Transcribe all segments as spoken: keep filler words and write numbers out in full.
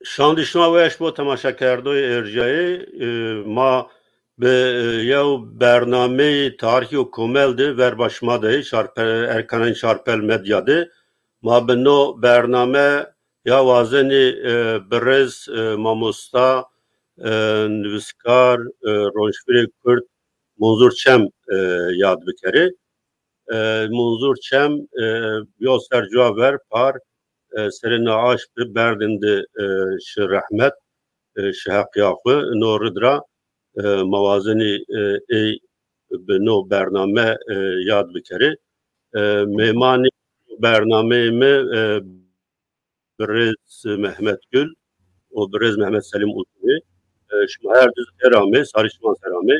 Şandî şima weş bo temaşekerdoyê êrjayê. E, ma bi, e, yew bernameyê tarîxî û komel de ver ba şima de, Şarpel, Erkanên Şarpel Medya de. Ma bi no bername ya wazenî, e, birêz, e, mamosta, e, nivîskar, e, rojhilê Kurd Munzur Çem, e, yad bikerê. E, Munzur Çem, e, yo ser cuwa ver par, e, serê naaş bi berdin de, e, şi rehmet, e, şi heqiya xwe. No rid ra, e, ma wazenî, e, ê bi no bername, e, yad bikerê. E, mêmanê bernameyê me, e, birêz Mehmet Gül û birêz Mehmet Selim Uzunî. E, şima her du xêr amê, sarî şima ser amê.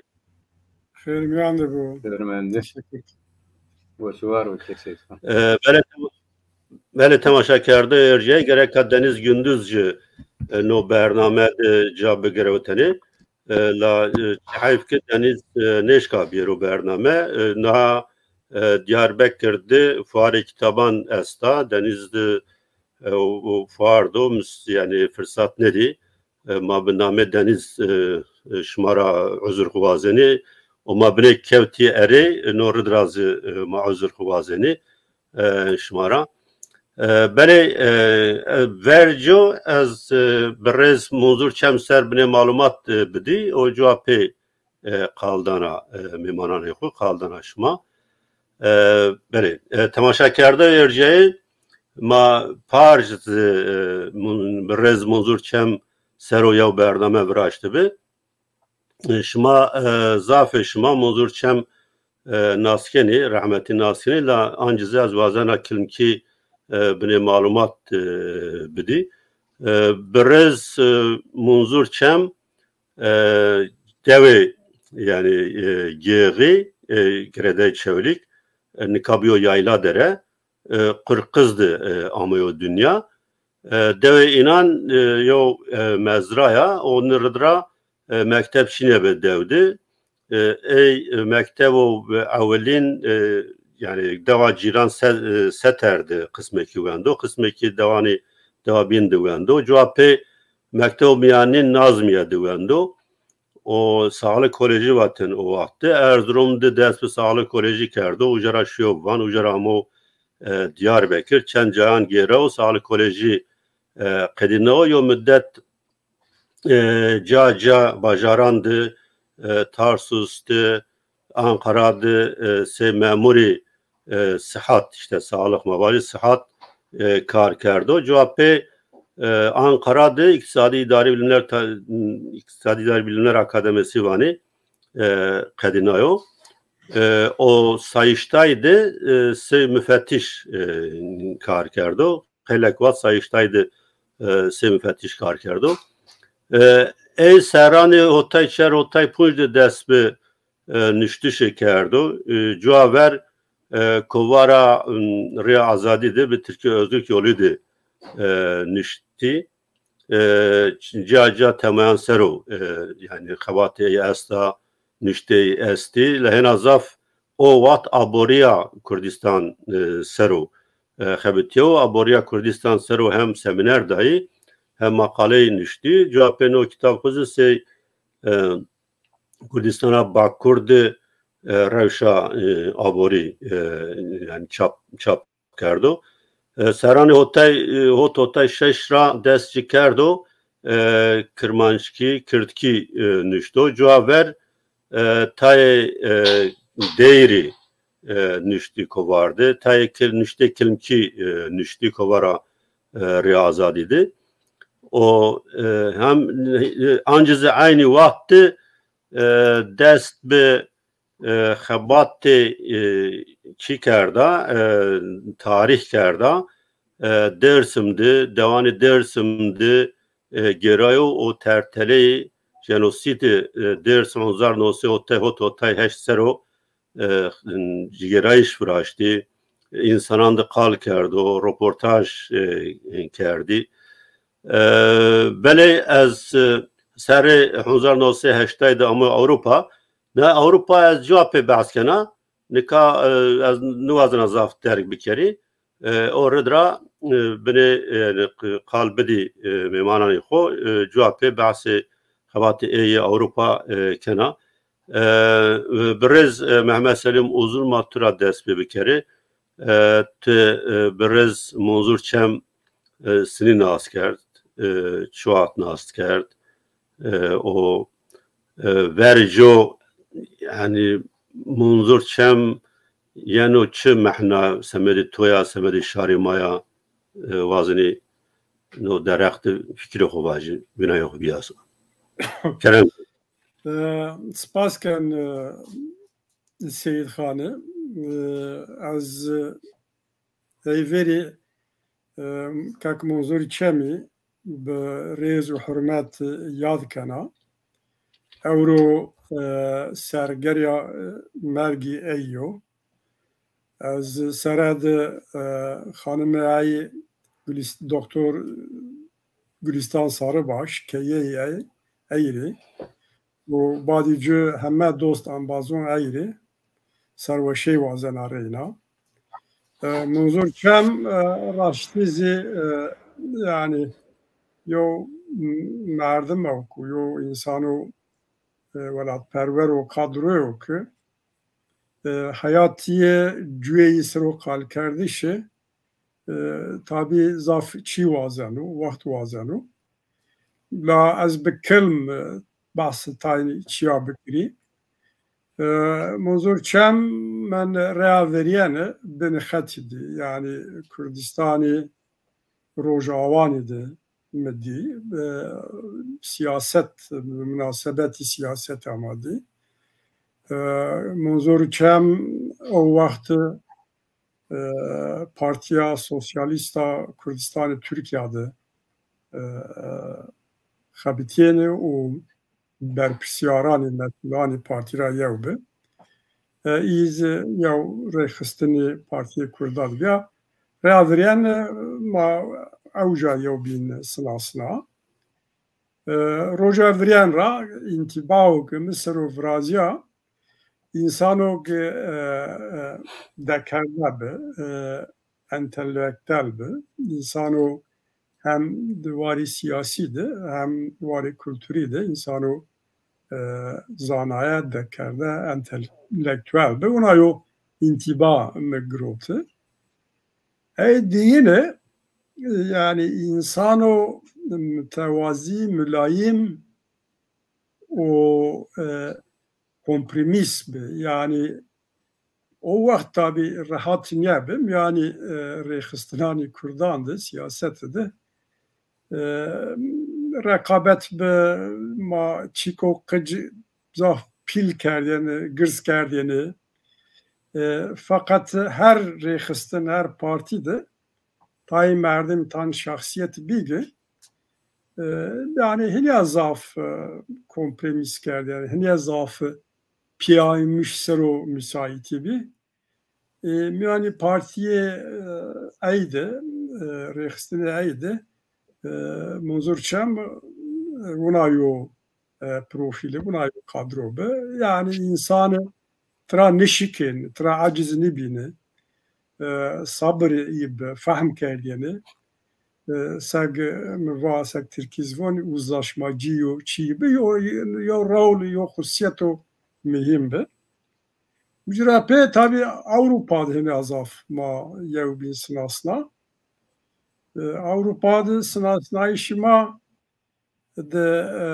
Xêr miyan de bo. Xêr mendin. Teşekkür. Weş û war bo, kesê. E, belê tema-, belê temaşekerdoyê êrjayê gereka Deniz Gündüz jî, e, no bername de ca bigire û tenê. E, la, e, heyf ki Deniz, e, nêşka biyero bername. E, niha, e, Diyarbekir de fuarê kitaban esta. Deniz de, e, û, û fuar do mis-, yani fırsat nedî. E, ma bi namê Deniz, e, e, şima ra uzur xwe wazenî. Û ma binê kevtî erê, e, no rid ra zî, e, ma uzur xwe wazenî, e, şima ra. E, belê, e, e, verco ez, e, birêz Munzur Çem ser binê malumat, e, bidî û cuwa pê, e, qaldana, e, mêmananê xwe, qaldana şima. E, belê, e, temaşekerdoyê êrjayê ma par ji, e, Mun-, birêz Munzur Çem ser o yew bername viraştibi. E, şima, e, zafê şima Munzur Çem, e, naskenî, rehmetî naskenî, la ancî zî ez wazena kilmkî, e, binê malumat, e, bidî. E, birêz, e, Munzur Çem, e, dewê, yani, e, Gêxî, e, girêdayî Çewlîg, e, nika biyo Yayladere, e, Qurqiz de, e, ameyo dinya. E, dewê înan, e, yo, e, mezra ya, û ni rid ra, e, mekteb şîne bi dew de. E, ey, e, mektebo, e, ewilîn, e, yani dewa cîran Se-, e, Seter de qismekî wendo, qismekî dewanî dewa bîn de wendo. Cuwa pê mektebo miyanîn Nazmiye de wendo. O Sağlık Koleji vatin o wextê. Erzurum de dest bi Sağlık Koleji kerdo, uca ra şiyo Van, uca ra amo, e, Diyarbekir. Çend cayan gêre o Sağlık Koleji, e, qedîne o. Yo müddet, e, ca ca bajaran de, e, Tarsus de, Ankara de, e, sê memurî, e, sihat, işte sağlık mevali sihat, e, kar kerdo. Cuwa pê, e, Ankara de İktisadi İdari Bilimler Ta-, İktisadi İdari Bilimler Akademisi vanî, e, qedînayo. E, o Sayıştay de, e, sê müfettiş, e, kar kerdo. Xeylek wat Sayıştay de, e, sê müfettiş kar kerdo. E, ey serranê hotay çer, hotay punc de dest bi, e, nuştişê kerdo. E, cuwa ver, e, kovara, m, Rêya Azadî de bi Tirkî Özgürlük Yolu de, e, nuştî. E, cia cia temayan ser o, e, yani xebatê ey esta, nuştê ey estî. Lehêna zaf o wat aboriya Kurdistan, e, ser o, e, xebitiye û aboriya Kurdistan ser o hem semîner dayî, hem maqaleyî nuştî. Cuwa pê no kitab xwe zî sey, e, Kurdistana Bakur de, e, rewşa, e, aborî, e, yani çap, çap kerdo. E, serranê hotay, e, hot hotay şeş ra dest jî kerdo, e, kirmanckî, kirdkî, e, nuşto. Cuwa ver, e, tayê, e, deyrî, e, nuştî kovar di, tayê kil-, nuştê kilmkî, e, nuştî kovara, e, Rêya Azadî di. O, e, hem, e, ancî zî eynî wext di, e, dest bi, e, xebatê, e, çi kerda, e, tarîx kerda, e, Dêrsim di, dewanê Dêrsim di, e, gêrayo û terteleyê jenosîdê, e, Dêrsim hezar neh sed hot hot heşt ser o, e, cigêrayîş viraştî, însanan di qal kerdo, roportaj, e, kerdî. E, belê ez, e, serê hezar neh sed heştay de amo Ewropa. Ne Ewropa ez cuwa pê behs kena. Nika, e, ez niwazena zaf derg bikerî. E, o rid ra, e, binê, e, qal bidî, e, mêmananê xwe, e, cuwa pê behsê xebatê ê yê Ewropa, e, kena. E, birêz, e, Mehmet Selîm Uzun ma tu ra dest pê bikerê. E, tu, e, birêz Munzur Çem, e, sinî nas kerd, e, çuat nas kerd. E, o, e, verco, yani Munzur Çem yeno çi mehna semedê toya, semedê şarê maya, e, wazenî no derexti fikirê xwe vajî, vînayê xwe biyasa. Kerem. E, spas ken, e, Seyîd Xanî. E, ez, e, heyverî, e, kak Munzur Çemî bi rêz û hurmet yad kena. Ewro, e, sergeriya, e, mergî ey yo. Ez sere di, e, xanimê ey Gulîst-, Doktor Gulîstan Sarıbaş, keyeyê ey, ey rê û badî ci heme dost embazon ey rê serweşey wazena reyna. E, Munzur Çem, e, raştî zî, e, yani yew m-, merdim e ku yew însano, e, welatperwer û kadroyo ki, e, heyatiyê cuyê yî ser o qalkerdişê, e, tabî zaf çî wazeno, wext wazeno. La ez bi kilm, e, behsê taynî çiya bikirî. E, Munzur Çem men rêya veriyene bin xetî di, yani Kurdistanî Rojawanî di mi dî, e, siyaset, bi munasebetî siyaseta ma dî. E, Munzur Çem o wext, e, Partiya Sosyalîsta Kurdistanê Tirkiya de, e, xebitiyêne û berpirsîyaranê, mesûlanê partî ra yew bi. E, îz yew rêxistinê Partiyê Kurdan biya. Rêya viryen, e, ma ewca yew bîn sinasna. E, roja viryen ra întîbao ke mi ser o viraziya, însano ke, e, e, dekerde bi, e, entelektuel bi, însano hem di warî siyasî de, hem warî kulturî de însano, e, zanaye, dekerde, entelektuel bi. Wina yo întîba mi giroti. Ey diyine, yani însano mutewazî, mulayim û, e, kompromîs bi. Yani o wext tabî rehat nebim, yani, e, rêxistinanî Kurdan de, siyaset de, e, reqabet bi, ma çîko qic zaf pîl kerdêne, girz kerdêne. E, feqet her rêxistin, her partî de tayê merdim tan şexsiyet bîgi, e, yani hinya zaf, e, kompromîs kerd, yani hinya zaf, e, piyaymış sero müsaiti bi. E, miyanî partiyê, e, ey de, e, rêxistinê ey de, e, Munzur Çem, e, wina yo, e, profîlê, wina yo kadro bi. Yani însanê tira nişikên, tira aciz nibîne, e, sabirî bi, fehm kerdêne. E, seg, e, mi va, seg tirkî zivon, uzlaşmacı yo, çî bi, yo, yo rol, yo xusiyeto muhîm bi. Ji re pê tabî Ewropa de hêne zaf ma yewbîn sinasna. E, Ewropa de sinasnayîşî ma de, e,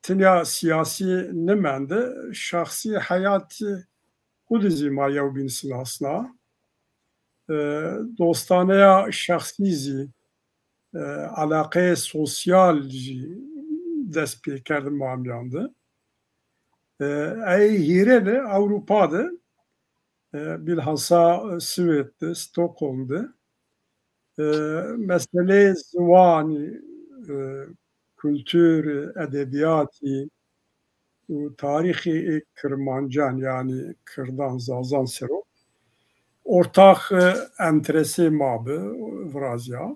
tinya siyasî nimende, şexsî heyatî xwe de zî ma yewbîn sinasna. E, dostaneya şexsî zî, e, eleqeyê sosyal jî dest pê kerdin ma miyan de. E, ey hîrê de Ewropa de, e, bilhassa Swêd de, Stockholm de, e, meseleyê ziwanî, e, kultur, edebiyatî û tarîxê ê Kirmancan, yanî Kirdan, Zazan sero ortax, e, enteresê ma bi, viraziya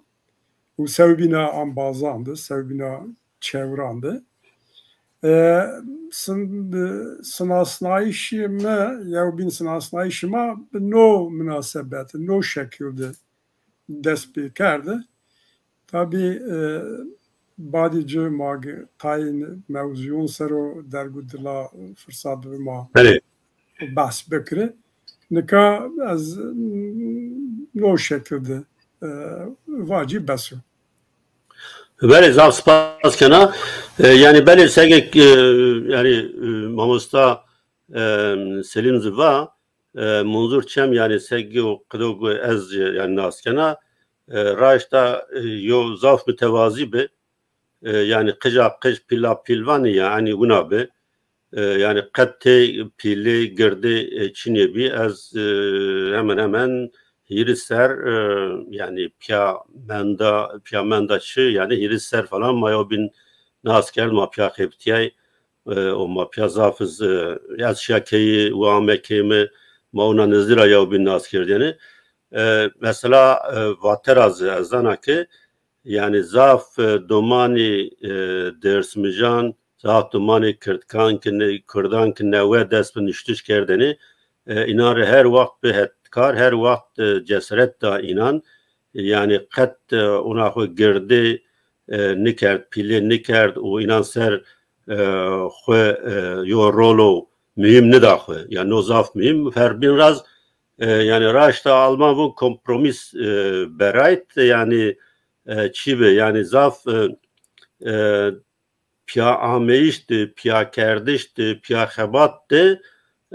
û sewbîna ambazan de, sewbîna çewran de. E, sin-, bi sinasnayîşê me, yewbîn sinasnayîşê ma bi no minasebet, no şekil de dest pê kerde. Tabî, e, badî ci ma gi-, tayîn mewzûyûn ser o derg û dila firsat bi ma Belê. behs bikiri. Nika ez, mm, no şekil de, e, vacî bes o. Belê, zaf spas kena. E, yani belê segek, e, yani, e, mamosta, e, Selîm ziva, e, Munzur Çem, yani seg û qido ku ez, yani nas kena, e, raşta, e, yo zaf mütevazî bi, e, yani qija qij, pîla pîlvanî, yani wina bi. E, yani qet tê pîlê girdê, e, çinê bî, ez, e, hemen hemen hîrî ser, e, yani piya menda, piya menda çi, yani hîrî ser falan ma yo bin nas kerd, ma piya xebitiyay, e, û ma piya zaf iz, e, ez şiya keyî û ame keyî mi, ma ona nizdî ra yo bin nas kerd, yani. E, mesela, e, vatera zi, ez zana ki, yani zaf, e, domanî, e, Dêrsimijan, zaf domanî Kirdkan ki ne-, Kurdan ki newe dest bi nuştiş kerdene, e, înan re her wext bi hetkar, her wext, e, cesaret da înan. Yani qet, e, ona xwe girdê, e, nikerd, pîlê nikerd û înan ser, e, xwe, e, yo rolo muhîm nida xwe. Yani no zaf muhîm. Herbîn raz, e, yani raşta Alman vûn kompromis, e, berayt, yani, e, çi bi, yani zaf, e, e, piya ameyîş di, piya kerdiş di, piya xebat di,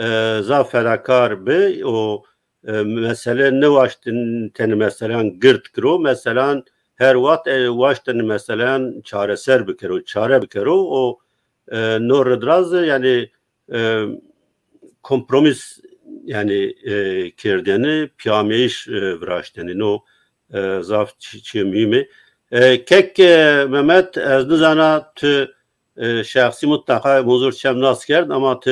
e, zaf fedakar bi û, e, mesele ne waştin tenê meseleyan gird kiro, meselan her wext, e, waştin meseleyan çareser bikiro, çare bikiro û, e, no ridraz, yani, e, kompromis, yani, e, kerdeni, piyameyîş, e, viraşteni. No, e, zaf çi-, çi muhîm e. E, kek, e, Mehmet, ez nizana tu, e, şexsî mutlaka Munzur Çem nas kerd, ama tu,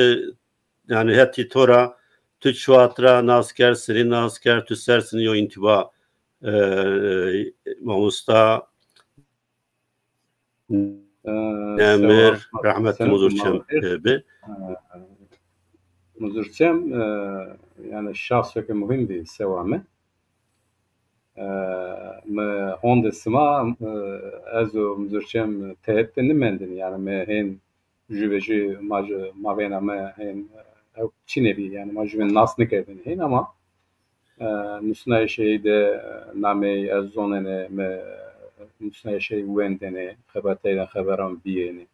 yani hetî to ra, tu çuwat ra nas kerd, sinî nas kerd, tu ser sinî yo întiba, e, e, mamosta Ee, Nemir, Sewa, rehmetli Sewa Muzur Çem, Muzur, e, bi. Ee, Muzur Çem, e, yani şahseke muhîm bî sewa me. E, me honde sima, e, ez û Muzur Çem tehet de nimendin. Yani me hên jû ve jû ma ji mavêna me hên ew çi nebî, yani ma jû ve nas nikerdin hên ama, e, nusnayê şehî de, e, nameyê ez zonene, me nusnayê şehî wendene, xebateyden xeberan biyêne.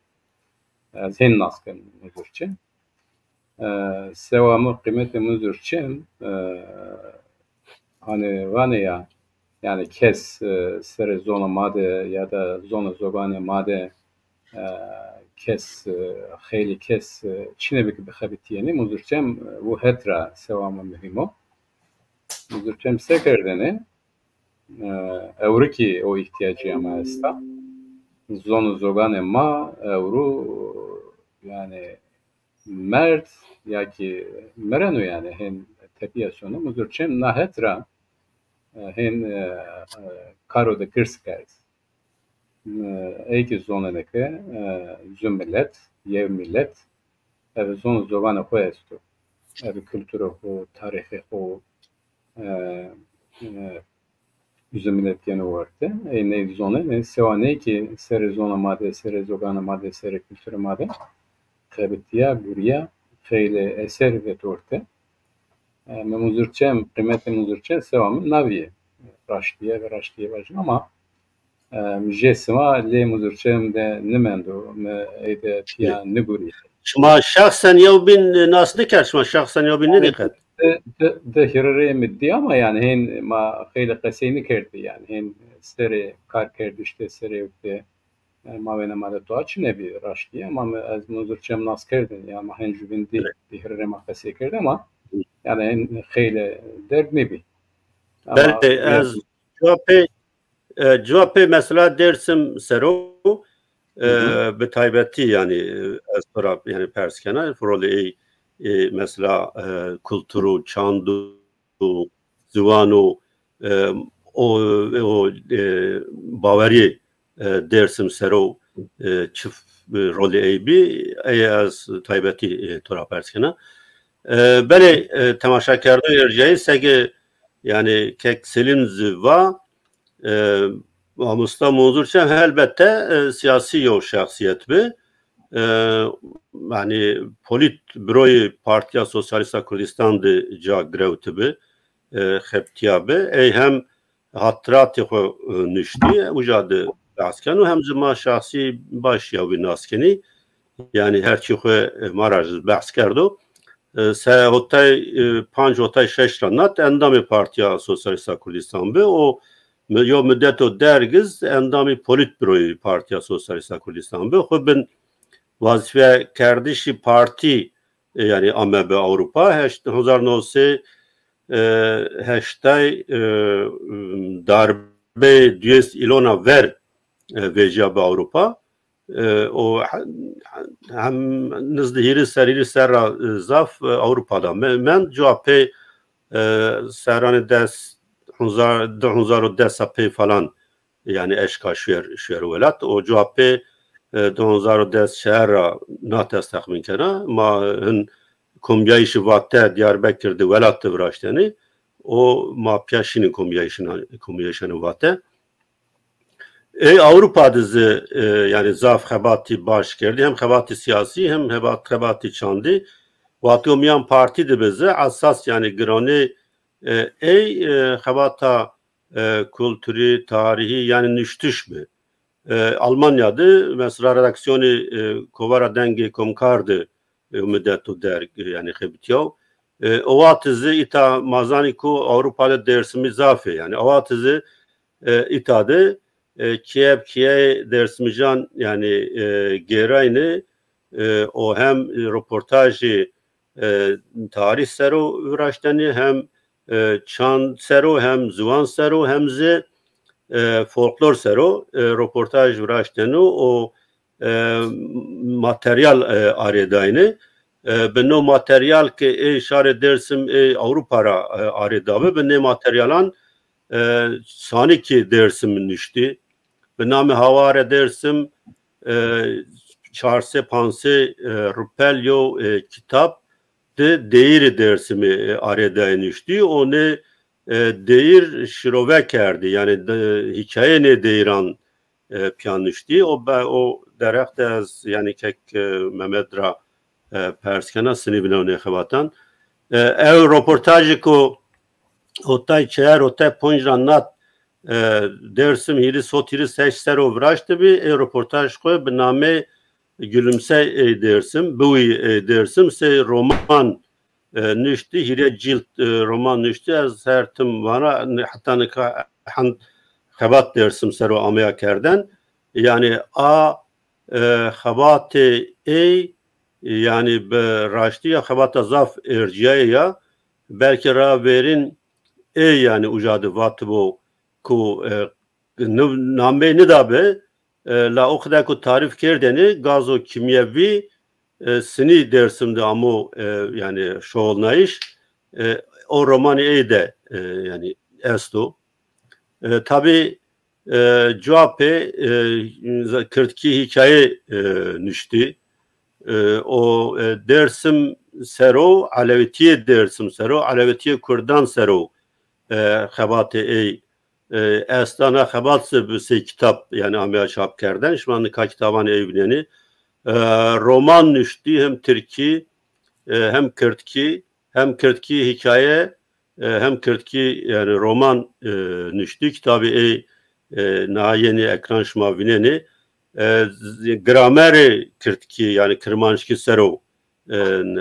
Ez hên nas kem Muzur Çem. E, sewa min qîmetê Muzur Çem, e, hani vane ya, yani kes, e, serê zona ma de ya da zona zoganê ma de, e, kes, e, xeylê kes, e, çine bike bixebitiyene, Muzur Çem, e, bu hetra sewa min muhîm o. Muzur Çem se kerdene, e, ewrikî o îhtiyacîya ma esta. Zon û zoganê ma ewro, yani merd ya ki mereno yani hên tepiya sonu Muzur Çem nahet ra, e, hên, e, e, karo de kirs kerd. E, ey ki zoneneke, e, zu millet, yev millet, ev zon û zoganê xwe esto. Ev kulturo xwe, tarîxê xwe, e, e, Bizim millet gene orte. Ey ney zonen, ey sewa ney ki serê zona ma de, serê zogana ma de, serê kultura ma de xebitiya, buriya, xeylê eser vet orte. E, me Muzurçem, qîmetê Muzurçe sewa min navî ye. Raştiye ve raştiye vajin ama, e, mi jê sima lê Muzurçem de nimendo. Me ê de piya nigurî. Şima şexsen yew bîn nas nikir, şima şexsen yew bîn nedî qet? De, de, de hirerê mi dî ama yani hên ma xeylê qesey nikirdi yani hên serê kar kerdi işte serê wekte. Yani ma wêne ma de tu çi nebî raştiye ama me ez Muzurçem nas kerdin ya ma hên jubîn dî di hirerê ma qesey kerdin ama yani hên xeylê derg nebî. Ama Belê, ya- ez cevapê, e, cevapê mesela Dêrsim sero, e, Hı hı. bi taybetî yani, e, ez xwe ra yani pers kena, rolê ê, e, mesela, e, kultur û çand û ziwan û, e, o, o, e, baweriyê, e, Dêrsim sero, e, çi f-, rolê ey bî, ey ez taybetî, e, to ra pers kena. E, belê, e, temaşakerdoyê erciyayî sege, yani kek Selîm zî va, e, mamosta Munzur Çem helbette, e, siyasî yew şexsiyet bi. E, yani polît büroyê Partiya Sosyalîsta Kurdistan de ca girewtibi, e, xebitiya bi. Ey hem hatiratê xwe, e, nuştî, uca de behs ken û hem zî ma şexsî baş ya wî nas kenî. Yani her çî xwe, e, ma ra jî behs kerdo. E, se hotay, e, panc hotay şeş ra nat endamê Partiya Sosyalîsta Kurdistan bi û mi-, yo mideto dergiz endamê polîtbüroyê Partiya Sosyalîsta Kurdistan bi. Xwe bin wazîfekerdişî partî, e, yani ame bi Ewropa. Heşt, hezar neh sê, e, heştay, e, darbê duyês îlona ver, e, vêciya bi Ewropa. E, o he-, hem nizdî hîrî ser, hîrî ser ra, e, zaf, e, Ewropa da me-, mend. Cuwa pê, e, serranê des, hezar, du hezar û des a pê falan, yani eşka şuer, şuer welat. O cuwa pê, e, du hezar û des şehir ra nat ez texmîn kena. Ma hin komyayîşî Vate Diyarbekir de welat de viraşteni. O ma piya şînin komyayîşina-, komyayîşanê Vate. Ê Ewropa de zî, e, yani zaf xebatî baş kerdî. Hem xebatî siyasî, hem xebat-, xebatî çandî. Watiyo miyan partî de bi zî esas yani giranê, e, ey, e, xebata, e, kulturî, tarîhî yani nuştiş bi. E, Almanya de mesela redaksiyonê, e, Kovara Dengê Komkar de, e, mideto derg, e, yani xebitiyaw. E, o wextî zî îta ma zanî ku Ewropa de Dêrsimî zaf ê. Yani o wextî zî, e, îta de, e, kiyeb kiyeyê Dêrsimijan yani, e, gêrayne, e, o hem, e, roportajê, e, tarîh sero viraşteni hem, e, çand sero hem ziwan sero hem zî, e, folklor sero, e, roportaj viraşteni û, e, materyal, e, arêdayne. E, bi no materyal ke ê şarê Dêrsim ê Ewropa ra, e, arêdabi, bi nê materyalan, e, sanîkê Dêrsim nuştî. Bi namê Haware Dêrsim, e, çar sê panc sê, e, rupel yo, e, kitab de deyîrê Dêrsimê, e, arêdayê nuştî. O nê, e, deyîr şirove kerdî. Yani de, hîkayeyê nê deyîran, e, piya nuştî. O be-, o derheq de ez yani kek, e, Mehmet ra, e, pers kena, sinî bîne nê xebatan. E, ew roportajê ku hotay çar, hotay ponc ra nat, e, Dêrsim hîrî sot hîrî seş sero viraştibî, ê roportaj xwe bi namê Gülümse ey Dêrsim, Biwî ey Dêrsim, sey roman, e, nuştî, hîrê cîlt, e, roman nuştî. Ez her tim vana, ne-, heta nika hend xebat Dêrsim sero ameya kerden. Yani a, e, xebatê ey, yani bi raştî ya xebata zaf erciyayê ya, belkî ra verîn ê yani uca de vatibo ku, e, n-, nameyê nidabe, e, la o qide ku tarîf kerdene, gazo kîmyewî, e, sinî Dêrsim de amo, e, yani şoxulnayîş, e, o romanê ey de, e, yani esto. E, tabî, e, cuwa pê, e, kirdkî hîkaye, e, nuştî. E, o, e, Dêrsim sero, elewîtiyê Dêrsim sero, elewîtiyê kurdan sero, e, xebatê ey, e, estana xebat se bi sê kitab, yani ameya çap kerden. Şima nika kitabanê ey binênî. E, roman nuştî hem tirkî, e, hem kirdkî, hem kirdkî hikaye, e, hem kirdkî, yani roman, e, nuştî, kitabê ê, e, niha yenê ekran şima vînenê. E, z-, gramerê kirdkî, yani kirmanckî sero, e,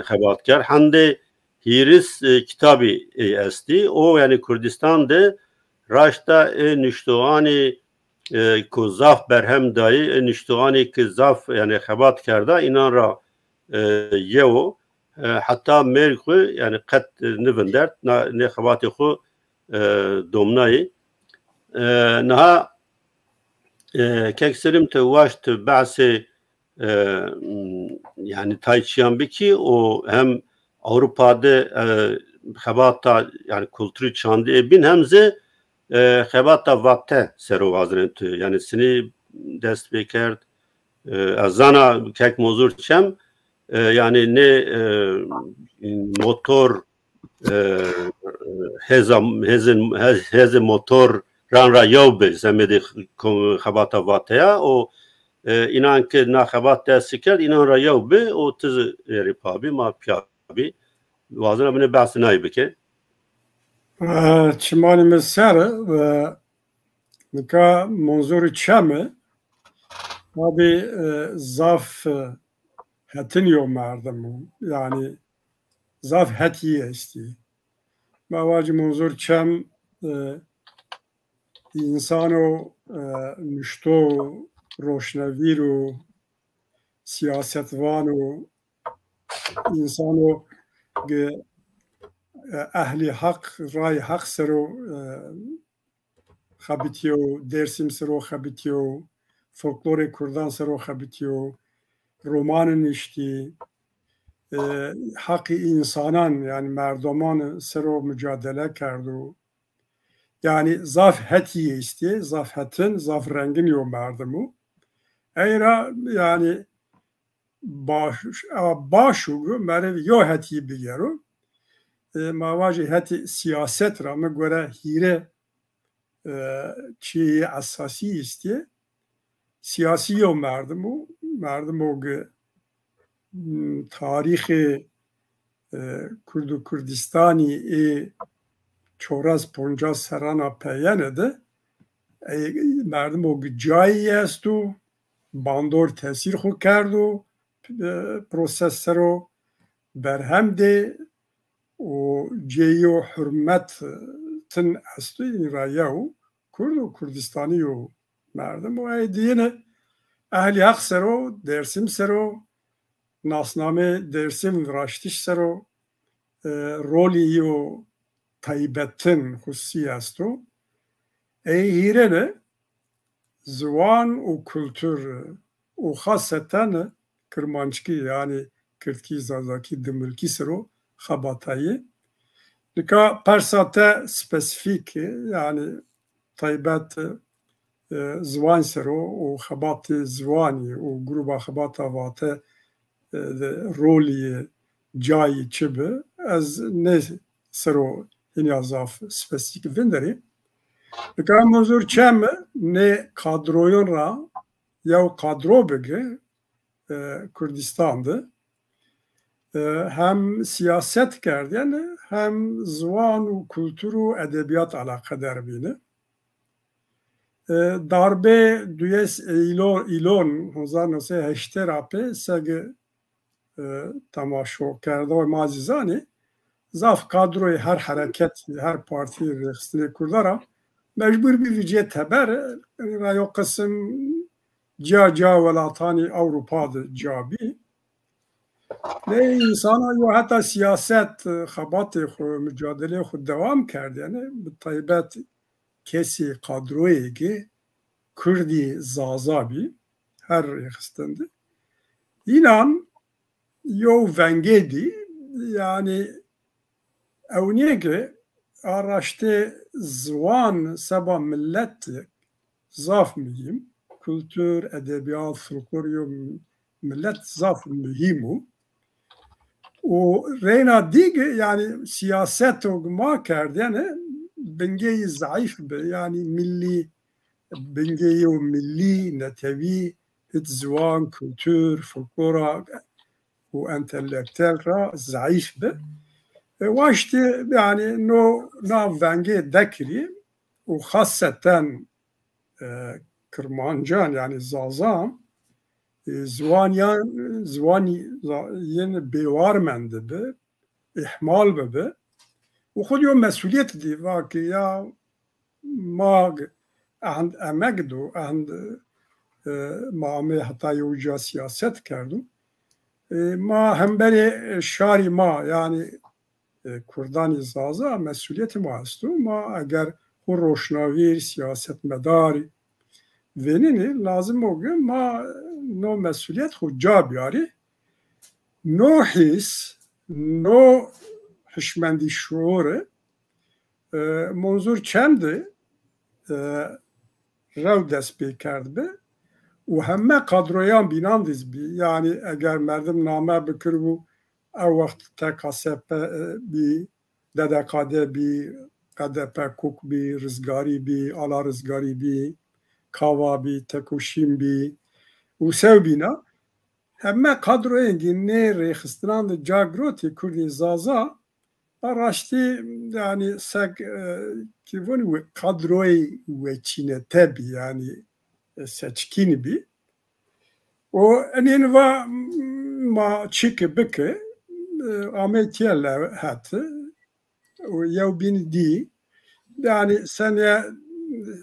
xebat kerd. Hendê hîris, e, kitabî ê estî. O, yani Kurdistan de raşta ê nuştoxanê, e, ku zaf berhem dayî, ê nuştoxanê ki zaf, yani xebat kerda, înan ra, e, yew o. E, heta mêr xwe, yani qet, e, nivindert, na, nê xebatê xwe, e, domnayî. E, niha, e, kek Selim, tu waşt behsê, e, m, yani tay çiyan bikî û hem Ewropa de, e, xebata, yani kulturî çandî ê bîn, hem zî, e, xebata vate sero wazirên tu. Yani sinî dest pê kerd. E, ez zana kek Mozur Çem, e, yani nê, e, motor, e, hêza, hêzên, hêz-, hêzên motor ran ra yew bi, semedê xebata vateya û, e, înan ki na xebat dest kerd, înan ra yew bi û tu zî êrî pa bî, ma piya bî. Wazina binê behsê nayê bike. E, çimanê min ser, e, nika Munzurî Çem e, tabî, e, zaf, e, hetin yo merdim o. Yani zaf hetiyê estî. Ma vacî Munzur Çem, e, însano, e, nuşto, roşnevîr û siyasetvan û însano ge, e, ehlî heq, rayê heq sero, e, xebitiyo, Dêrsim sero xebitiyo, folklorê Kurdan sero xebitiyo, romanê niştî, e, heqî însanan, yani merdoman sero mucadele kerdo. Yani zaf hetiyê istê, zaf hetin, zaf rengin yo merdim o. Eyra, yani baş, a, baş û meriv yo hetî bigero. E, ma vajê hetî siyaset ra mi gore hîre, e, çiyê esasî istiye. Siyasî yo merdim û, merdim o gi, m, tarîxê, e, Kurd û Kurdistanî ê çewres poncas serana peyene de, e, merdim o gi cayî esto, bandor tesîr xwe kerdo, e, proses sero berhem dê û cêyo hurmet, e, tin esto, îra yew Kurd û Kurdistanî yo merdim û ey diyine ehlî heq sero, Dêrsim sero, nasnamê Dêrsim raştiş sero, e, rolî yo taybetin, xusî esto. Ey hîrene ziwan û kultur û xaseten kirmanckî, yani kirdkî, zazakî, dimilkî sero xebatayê. Nika persa te spesîfîk, yani taybet, e, ziwan sero û xebatê ziwanî û gruba xebata vate, e, de rolî, cayî çi bi, ez nê sero hînî zaf spesîfîk vinderî. Nika Munzur Çem nê kadroyan ra yew kadro bigi, e, Kurdistan de, e, hem siyaset kerdiyene, hem ziwan û kultur û edebiyat alaqedar bîne. E, darbê duyes Eylon, Eylon hezar neh sed heştê ra pê segi, e, temaşo kerdo ma zî zanî, zaf kadroyê her hereket, her partî rêxistinê Kurda ra mecbûr bî vijê teber, e, ra yo qisim ciya ciya welatanî Ewropa de ciya bî. Lê însana yo heta siyaset, e, xebatê xwe, mucadeleyê xwe dewam kerdiyene, bi taybet kesê kadroyê ki Kurdî zaza bî, her rêxistin de. Înan yo vengê dî, yani ewniyê ki araştê ziwan seba millet zaf muhîm, kultur, edebiyat, folklor yo millet zaf muhîm û û reyna dî ki, yani siyaset o ma kerdene bingeyî zayîf bi, yani millî bingeyî û millî, netewî, hit ziwan, kultur, folklora û entelektuel ra zayîf bi. E, waştî, yani, no nav vengê dekirî û xaseten, e, Kirmancan, yani Zazan, e, ziwaniyan, ziwanî za-, yên bêwar mendibi, ihmal bibi. Û xwedî yo mesuliyet dî, va ki ya ma ehnd emek do, ehnd, e, ma amê heta yo ca siyaset kerdo. E, ma hemberê şarî ma, yani, e, Kurdanî Zaza mesuliyetê ma esto. Ma eger xwe roşnavîr, siyasetmedar vênenê, lazim o ki ma no mesuliyet xwe ca biyarî. No hîs, no hişmendî şuûrî, e, Munzur Çem de, e, rew dest pê kerdbi û heme kadroyan bînan diz bî. Yani eger merdim name bikiribû, ew wext T K S P bî, D D K D bî, K D P Kuk bî, Rizgarî bî, Ala Rizgarî bî, Kava bî, Tekoşîn bî û sewbîna. Heme kadroyên gî nê rêxistinan de ca girotî Kurdî Zaza, a raştî, yani, sek, e, kî vonî we-, kadroyê weçînete bî, yani, e, seçkîn bî. Û enîn va ma çîki bike, e, amê tiye le het û yew bîn dî. Yani, senê, e,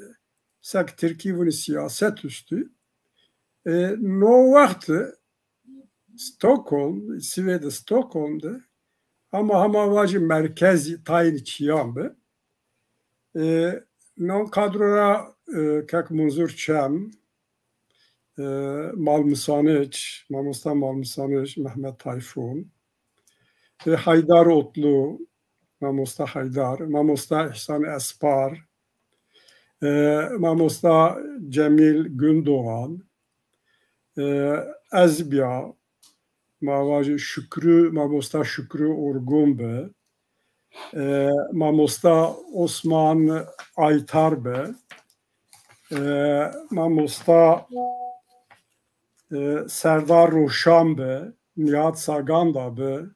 sek Tirkî vûnî siyaset üstü. E, no wext Stockholm, Swêd Stockholm de, ama hema vajî merkezî tayîn çiyan bi. E, non kadro ra, e, kek Munzur Çem, e, Malmisaniç, mamosta Malmisaniç, Mehmet Tayfun, e, Haydar Otlu, mamosta Haydar, mamosta İhsan Espar, e, mamosta Cemil Gündoğan, e, ez biya, ma vajî Şükrü, mamosta Şükrü Orgun bi, e, mamosta Osman Aytar bi, e, mamosta, e, Serdar Roşan bi, Nihat Saganda bi,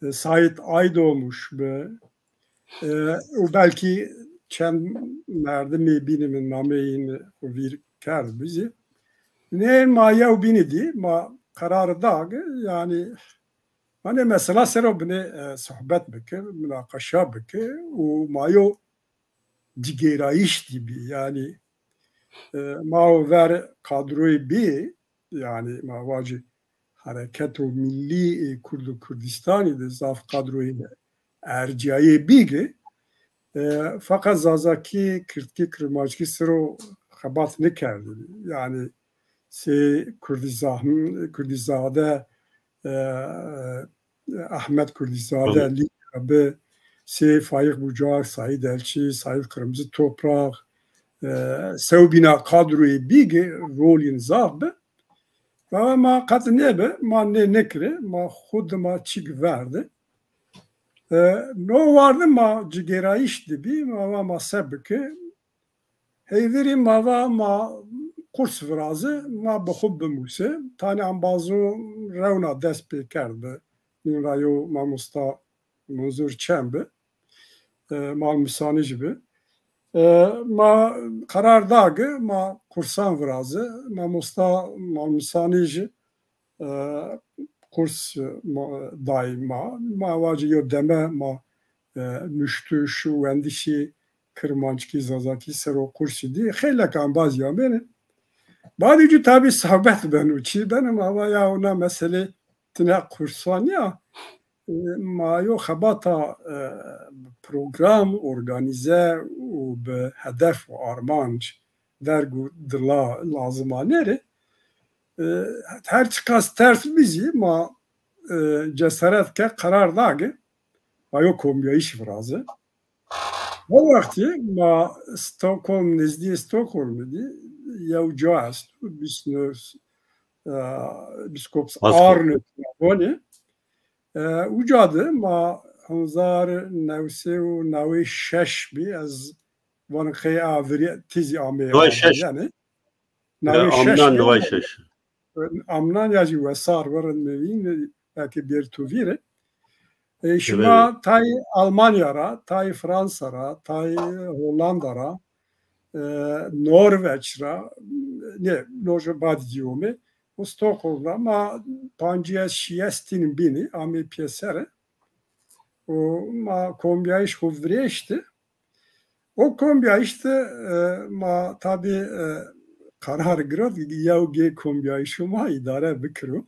e, Sait Aydomuş bi, e, û belkî çend merdimê bînî min nameyên xwe vîr kerd bizî. Nê ma yew bînî dî, ma qerar da ki, yani, ma nê mesela sero binê, e, sohbet bike, münaqeşa bike û ma yo cigêrayîş dî bî. Yani, e, ma o ver kadroyê bî, yani, ma vacî Hereketo Millî ê Kurd û Kurdistanî de zaf kadroyê erciyayê bî ki, e, feqet Zazakî, Kirdkî, Kirmanckî sero xebat nikerdibî. Yani, sê Kurdî Zahn-, Kurdî Zade, e, Ahmet Kurdîzade, Lî bi, sê Faîq Bucak, Saîd Elçî, Saîd Qırmızı Toprak, e, sewbîna kadroyê bî ki rolên zaf bi. Ma, ma qet nêbi, ma nê nekiri, ma xwe di ma çîk verdi. E, no wardi ma cigêrayîş dibî, ma va ma se biki, Heyverî ma va ma qurs virazi, ma bi xwe bimûse. Tanî embazo rewna dest pê kerd bi. Nîn ra yo mamosta Munzur Çem bi. E, Malmisanî jî bi. E, ma qerar da ki ma qursan virazi. Mamosta Malmisanî jî e, qurs, e, ma, dayî ma. Ma vacî yo deme ma, e, nuştiş û wendişî kirmanckî, zazakî ser o qursî dî. Xeylek ambaz ya bêne. Badî cû tabî sohbet ben û çî ben, ma va ya ona mesele tine qursan ya. E, ma yo xebata, e, program, organîze û bi hedef û armanc derg û dila lazima nêrê. E, her çiqas ters bizî ma, e, cesaret ke qerar dage, ma yo komyayîş viraze. O wextî ma Stockholm, nêzdîyê Stockholmê dî yew ca esto, bîst û neh, e, Biskopsarne. E, uca de ma hezar newsê û newê şeş bî, ez van qey a virî tîzî amê. Newê şeş. Yani. E, newê şeş amnan, newê şeş. Amnan ya jî wesar werin mevîn, belkî bêr tu vîre. E, şima tayê Almanya ra, tayê Fransa ra, tayê Hollanda ra, e, Norveç ra, ne, loje bad diyome, û Stockholm ra ma panciyes şiyes tînin bînî, amê piyesere. Û ma kombiyayîş xwe virêşti. O kombiyayîş de, e, ma tabî, e, qerar girot, yew gê kombiyayîşo ma îdare bikiro.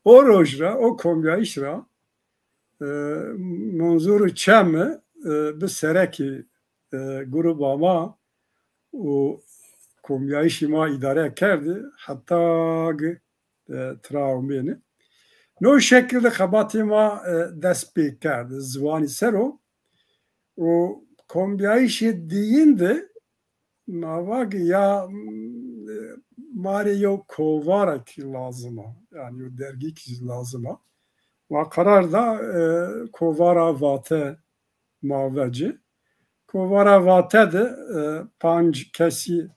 O roj ra, o kombiyayîş ra, e, Munzur Çem, e, bi serekî, e, gruba ma û kombiyayîşî ma îdare kerdi, heta gi, e, tira umêni. No şekil de xebatê ma, e, dest pê kerdi, ziwanî ser o. Û kombiyayîşê diyîn de ma vagi ya, m, e, marê yew kovarekî lazim a, yani yew dergîkî lazim a. Ma qerar da, e, kovara Vate ma veci. Kovara Vate de, e, panc kesî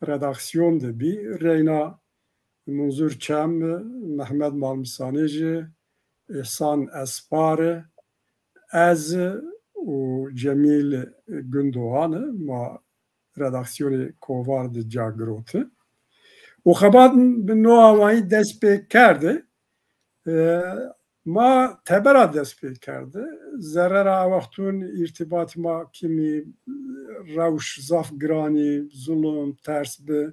redaksiyon de bî. Reyna Munzur Çem, Mehmet Malmisanêji, Îhsan Espar, ez û Cemîl Gundoğan ma redaksiyonê kovar de ca giroti. Û xebat bi no awayî dest pê kerdi. E, ma tebera dest pê kerdi. Zerrera wextûn îrtibatî ma kimî rewş zaf giranî, zulm, ters bi,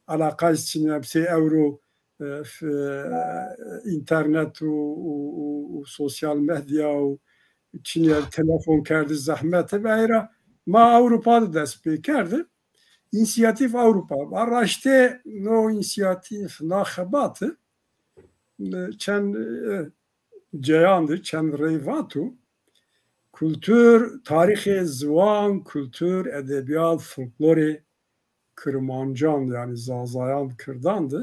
elaqayî çinî, sê ewro, e, f-, e, înternet û, û, û, û sosyal medya û çinî telefon kerdi zehmet e. Ve eyra ma Ewropa de dest pê kerdi. Însiyatîf Ewropa. Araştê no însiyatîf na xebati, e, çend, e, ceyan de, çend rey vato, kultur, tarîxê ziwan, kultur, edebiyat, folklorê Kirmancan, yani Zazayan, Kirdan de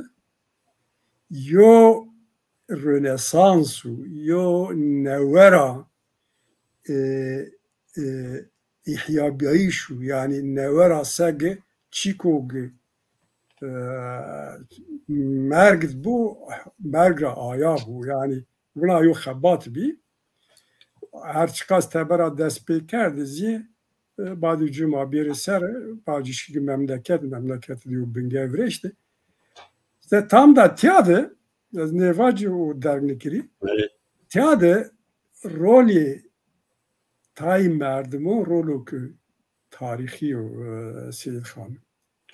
yo Rönesans û yo newera, e, e, îhyabiyayîşû, yani newera segi çîkogî, e, merg bû, merg ra aya bû. Yani wina yo xebat bî. Her çiqas tebera dest pê kerdi zî, e, badî cuma bêrê ser, bacî şikî memleket, memleket diyo bingeh virêşti. Îşte tam da tiya de, ez nêvacî û derg nikirî, Evet. tiya de rolê tayî merdimo rolo ku tarîxî yo, e, Seyîd Xan.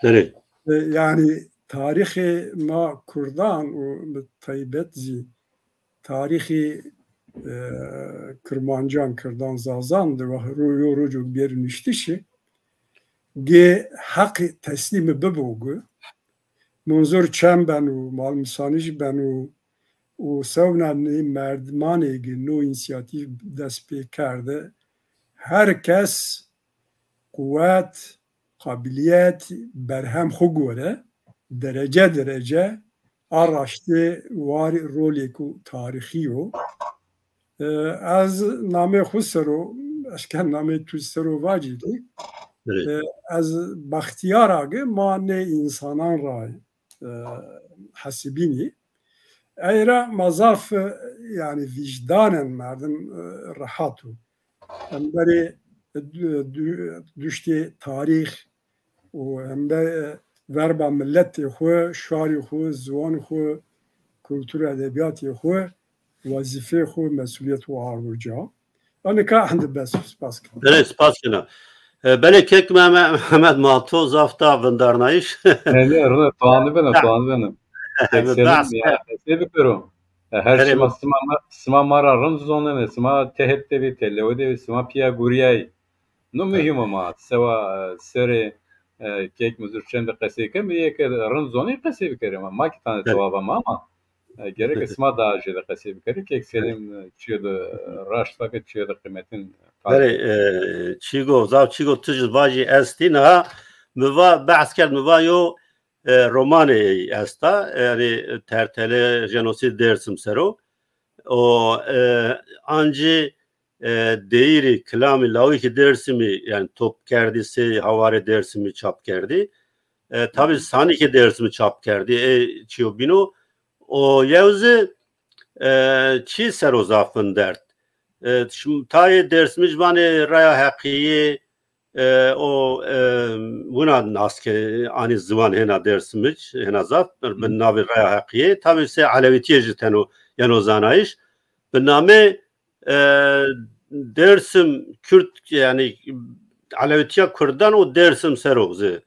Erê. E, yani tarîxê ma Kurdan û bi taybet zî tarîxê, e, Kirmancan, Kirdan, Zazan de ve ro-, yo rocok bêr niştişi gê heqî teslîmî bibo gu Munzur Çem ben û Malmisanî jî ben û, û sewna nê merdimanê gi no însiyatîf dest pê kerde, her kes quwet, qabiliyet, berhem xwe gore, derece derece a raştê warî rolêko tarîxî yo. E, ez namê xwe sero, eşken namê tu sero vacî dî. Evet. E, ez bextiyara gi ma nê insanan ra, e, hesibînî. Eyra ma zaf, e, yani vîjdanên merdim, e, rehat û. Em berê, e, du-, du-, duştê tarîx û em be, e, verba miletê xwe, şarî xwe, ziwan xwe, kultur edebiyatê xwe, wezîfê xwe, mesuliyet û arwêca. Anika hende bes, spas kirim. Belê, spas kena. E, belê kek Mehmet, Mehmet Malto zaf da vindarnayîş. Belê, rine, tuanî bene, tuanî bene. Kek Selim, ya, qesê bikero. E, her Belê, sima, sima ma, sima ma ra rind zonene, sima tehet de bî, telewe de bî, sima piya guriyayî. No muhîm ama, sewa, e, serê, e, kek Munzur Çem de qesê ke, mi yeke rind zonî qesê bikere ama, ma ki tane Belê. tewaba ma ama. E, gerek sima daha jê de qesê bikere. Kek Selim, e, çiyo de, e, raşt vake, çiyo de qîmetin, e, Berê, e, çîgo, zav çîgo tu ji vajî estî niha mi va behs kerd, mi va yo, e, romanê esta, yani Tertele, Jenosîd Dêrsim sero. O, e, ancî, e, deyîrî kilamî lawikî Dêrsimî, yani top kerdî sê hawarê Dêrsimî çap kerdî. E, tabi Sanîkê Dêrsimî çap kerdî. E, çiyo bîno. O yewzi, e, çi sero zafin dert. E, şim-, tayê Dêrsimij vanê raya heqiyê, e, o, e, wina nas ke, anî ziwan hêna Dêrsimij, hêna zaf, bi navê raya heqiyê. Tabi se elewîtiyê jî teno yeno zanayîş. Bi namê, e, Dêrsim Kürt, yani elewîtiya Kurdan û Dêrsim ser o zî,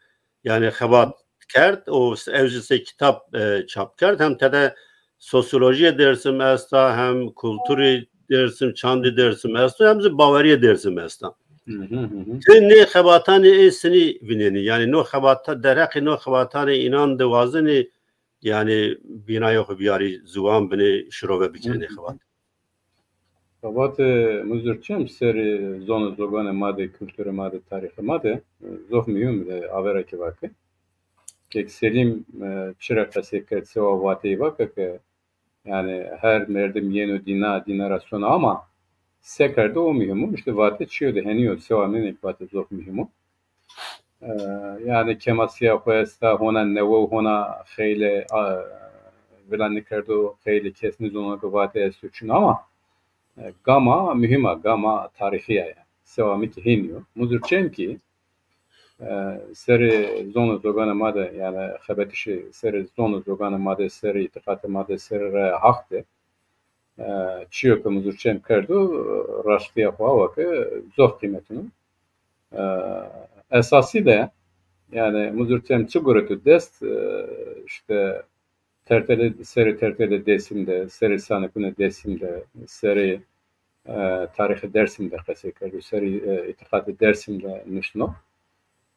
yani xebat kerd û ew jî se kitap, e, çap kerd. Hem tede sosyolojiyê Dêrsim esta, hem kulturî Dêrsim, çandî Dêrsim esto, hem jî baweriyê Dêrsim esta. Hı hı, hı hı. Ti nê xebatanê ê sinî vinênî, yani no xebata, derheqê no xebatanê înan de wazenî, yani bînayê xwe biyarî ziwan binê şirove bikirinê xebat. Xebatê Muzur Çem serê zon û zoganê ma de, kulturê ma de, tarîxê ma de, e, zof muhîm e, avera ke vake. Kek Selîm, e, çira qesê kerd, sewa vateyî vake ke, yani her merdim yeno dîna, dîna ra sona ama se kerdo o muhîm o. Îşte vate çiyo de henî yo, sewa nênek vate zof muhîm o. E, yani kemasiya xwe esta, hona newe û hona xeyle, a, vila nikerdo, xeyle kes nizono ke vate esto çin ama, e, gama muhîm a, gama tarîxî ya yani. Sewa mi ki hênî yo. Muzur Çem ki, e, serê zon û zoganê ma de, yani xebetişê serê zon û zoganê ma de, serê îtîqatê ma de, serê raya haq de, e, çiyo ke Muzur Çem kerdo, e, raştiya xwe awa ke zof qîmetino. E, esasî de, yani Muzur Çem çi gureto dest, e, işte tertele, serê tertelê Dêsim de, serê sanikunê Dêsim de, serê, e, tarîxê Dêrsim de qesey kerdo, serê, e, îtîqatê Dêrsim de nusno.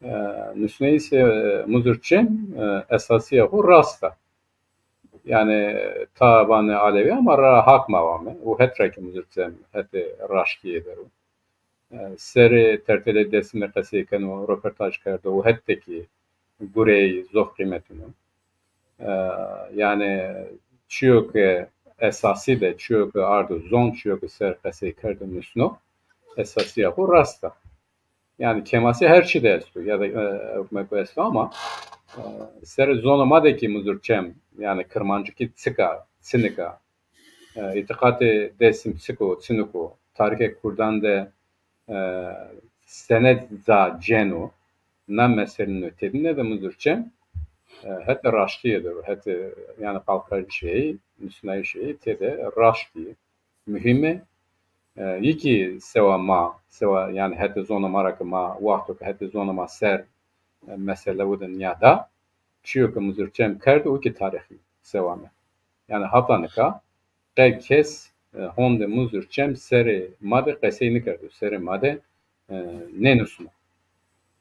E, nusneyî se, e, Muzur Çem, e, esasîya xwe rast a. Yani ta vanê Alewî ama ra hak ma vame û het ra ki Muzur Çem hetê raştiyê der o. E, serê tertelê Dêsimê qesey keno, roportaj kerdo û het de ki gureyî zof qîmetino. E, yani çiyo ke esasî de, çiyo ke ardo zon, çiyo ke ser qesey kerdo nusno, esasîya xwe rast a. Yani kemasî her çi de esto, ya da, e, hukme ku esto ama, e, serê zonê ma de ki Muzur Çem, yani Kirmancikî çik a, çinik a, e, îtîqatê Dêsim çik o, çinik o, tarîxê Kurdan de, e, senet za ceno, na meselino tedine de Muzur Çem, e, hete raştiyê de, hete, yani qalqayîşê, nusnayîşê tede raştî, muhîm e. E, yekî sewa ma, sewa, yani hete zona ma ra ke ma, wexto ke hete zona ma ser, e, mesele widin ya da, çiyo ke Muzur Çem kerd, o ki tarîxî sewa me. Yani hata nika, qe kes, e, honde Muzur Çem serê ma de qesey nikerdo, serê ma de, e, nênusno.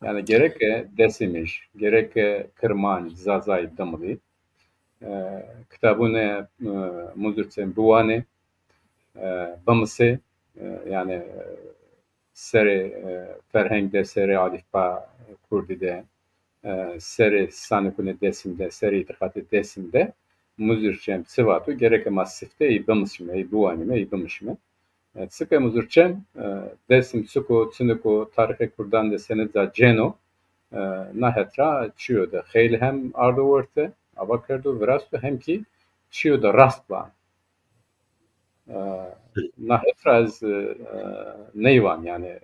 Yani gereke Dêsimij, gereke Kirmanc, Zazay, Dimilî, e, kitabûnê, e, Muzur Çem biwanê, e, bimisê, e, yani, e, serê, e, ferheng de, serê alîfba kurdî de, e, serê sanikunê Dêsim de, serê îtîqatê Dêsim de, Muzur Çem çi vato, gereke ma sifte ey bimisime, ey biwanime, ey bimişime. E, çike Muzur Çem, e, Dêsim çik o, çinik o, tarîxê Kurdan de senet za ceno, e, na het ra çiyo de xeylê hem ardo werte, ava kerdo, virasto, hem ki çiyo de rast va. E, na het ra ez, e, neyvan, yani,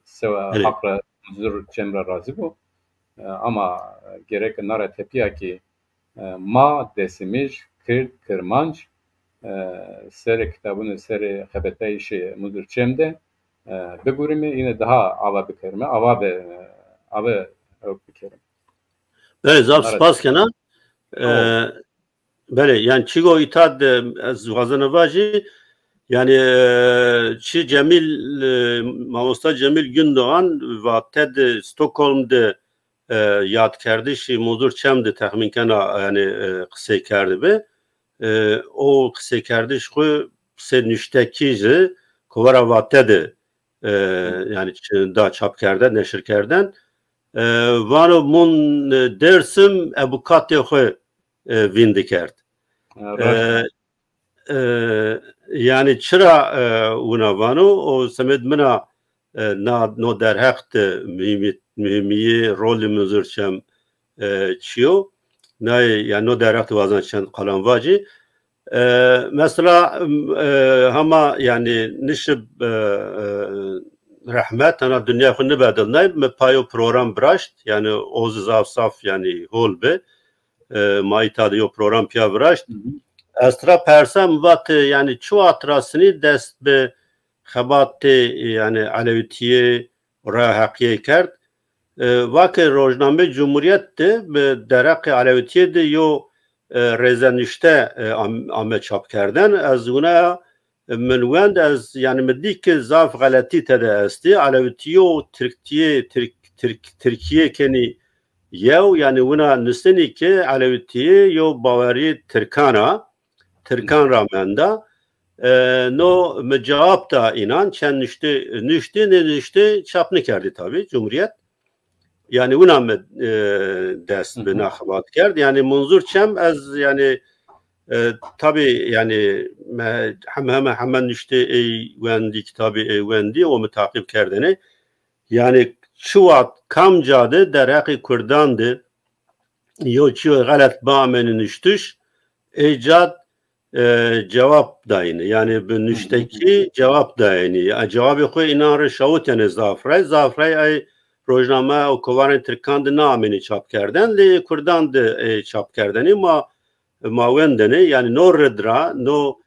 sewa Belê. Haq ra, Muzur Çem ra razî bo. E, ama gereke na ra tepiya ki, e, ma, Dêsimij, Kird, Kirmanc, e, serê kitabûnê, serê xebetayîşê Muzur Çem de, e, bigurîme, îne daha ava bikerime, ava be, ava ew bikerime. Belê, zaf spas kena. E, belê, yani çigo îta de ez wazena vajî, yani, e, çi Cemîl, e, mamosta Cemîl Gündoğan vate de Stockholm de, e, yadkerdişî Muzur Çem de texmîn kena, yani, e, qisey kerdibe. E, o qiseykerdiş xwe se nuştekî ji kovara vate de, e, yani çi-, da çap kerde, neşir kerden. E, vano mûn, e, Dêrsim ebûkatê xwe, e, vîn dikerd. Ha, e, rast. E, yani çira, e, wina vano, o semed mina, e, na, no derheq de muhîmî-, muhîmiyê rolê Muzur Çem, e, çiyo? Nayê, yani no derheq de wazan çend qalan vacî. E, mesela, e, hema, yani, nişib, e, e, rehmet, hana dinya xwe nibedilnay, me payo program biraşt, yani, o zî zaf zaf, yani, hol bi. E, ma îta de yo program piya biraşt. Hı hı. Ez tira persem vat, yani, çi wextra sinî dest bi xebatê, yani, Elewîtiyê, Raya Heqiyê kerd. E, vake rojnamê Cumhuriyet de bi dereqê Elewîtiyê de yo, e, rêzenişte, e, am-, ame çapkerden. Ez wina, e, min wend, ez, yani, min dî ki zaf xeletî te de estî. Elewîtiyê û Tirktiyê, Tirk-, Tirk-, Tirkiyê kenî yew, yani, wina nusenî ki Elewîtiyê yo bawerî Tirkan a, Tirkan ra menda. E, no mi cewab da înan, çend nuştê, nuştê, nê nuştê çap nikerdî tabî, Cumhuriyet. Yani wina mi, e, dest bi na xebat kerd. Yani Munzur Çem ez, yani, e, tabî, yani me heme, heme, heme nuştê ê wendî, kitabê ê wendî û mi taqîb kerdene. Yani çi wext, kam ca de dereqê Kurdan de yo çi xelet bamêne nuştiş, ê cad, e, cewab dayîne. Yani bi nuştekî cewab dayîne. Ya cewabê xwe înan re şawitene zaf rey. Zaf rey ay rojname û kovarên Tirkan de naamêne çapkerden, lê Kurdan de, e, çapkerdene. Ma, ma wendene. Yani no rid ra, no,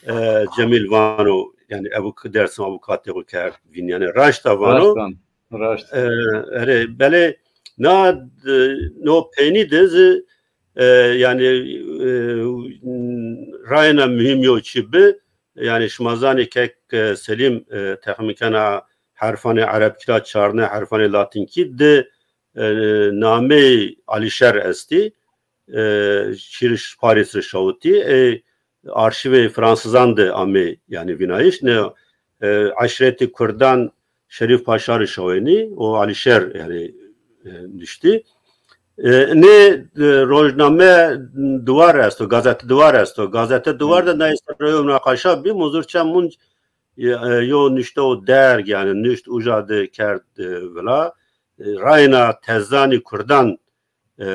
e, Cemîl vano, yani ev Dersim avukatê xwe kerd vîn. Yani raşta vano. Raştan, raşt. E, erê, belê na, e, no peynî de zî, e, yani, e, rayna muhîm yo çi bi, yani şima zanî kek, e, Selîm, e, texmîn kena herfanê erebkî ra çarne herfanê latînkî de, e, nameyê Alîşer estî, e, şîrî Parîs re şawitî, e, arşîvê Fransizan de amê, yani vînayîş, ne, e, eşretî Kurdan Şerîf Paşa re şawênî û Alîşer, yani, e, nuştî. E, nê, e, rojname Duvar esto, gazete Duvar esto. Gazete Duvar de nayê ser yo münaqaşa bî, Munzur Çem Munc, e, e, yo nuşte û derg, yani nuşt uca de kerd, e, vila. E, rayna tezanî Kurdan, e,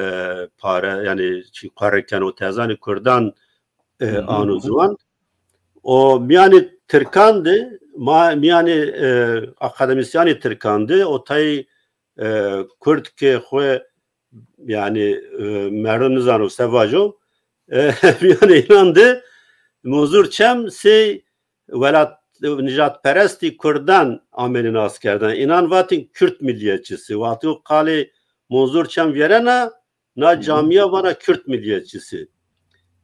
pare, yani çi pare ken û tezanî Kurdan, e, ano ziwan. O miyanî Tirkan de, ma, miyanî, e, akademisyanî Tirkan de, o tayî, e, Kurd ke xwe, yani, e, merdim nizano se vajo, e, miyanî înan de Munzur Çem sey welat, nijadperestî Kurdan amêne naskerdan. Înan vatin Kürt milliyetçisi. Wextî o qalê Munzur Çem vierena, na camiya vana Kürt milliyetçisi.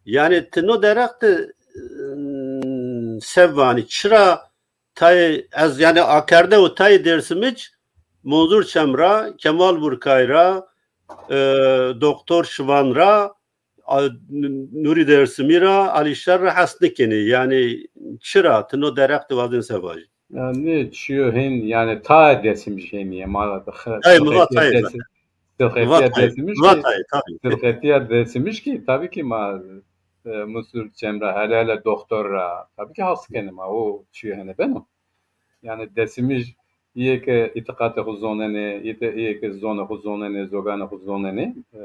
Yani ti no derek de, ıı, se vanî, çira tayê ez, yani akerde û tayê Dêrsimij, Munzur Çem ra, Kemal Burkay ra, e, Doktor Şivan ra, a, Nûrî Dêrsimî ra, Alîşer ra hes nikenî. Yani çira ti no derek de wazên se vajî? Yani çiyo hên, yani ta Dêrsimij hênî ye. Ma Tayê, mi va tayê. Silxetiya Dêrsimij ki, Silxetiya Dêrsimij ki, tabii ki ma, e, Munzur Çem ra, hele hele Doktor ra, tabii ki has kenî ma, o çiyo hene beno. Yani Dêrsimij, yê ke îtiqatê xwe zonenê, yê ke zonê xwe zonenê, zoganê xwe zonenê, e,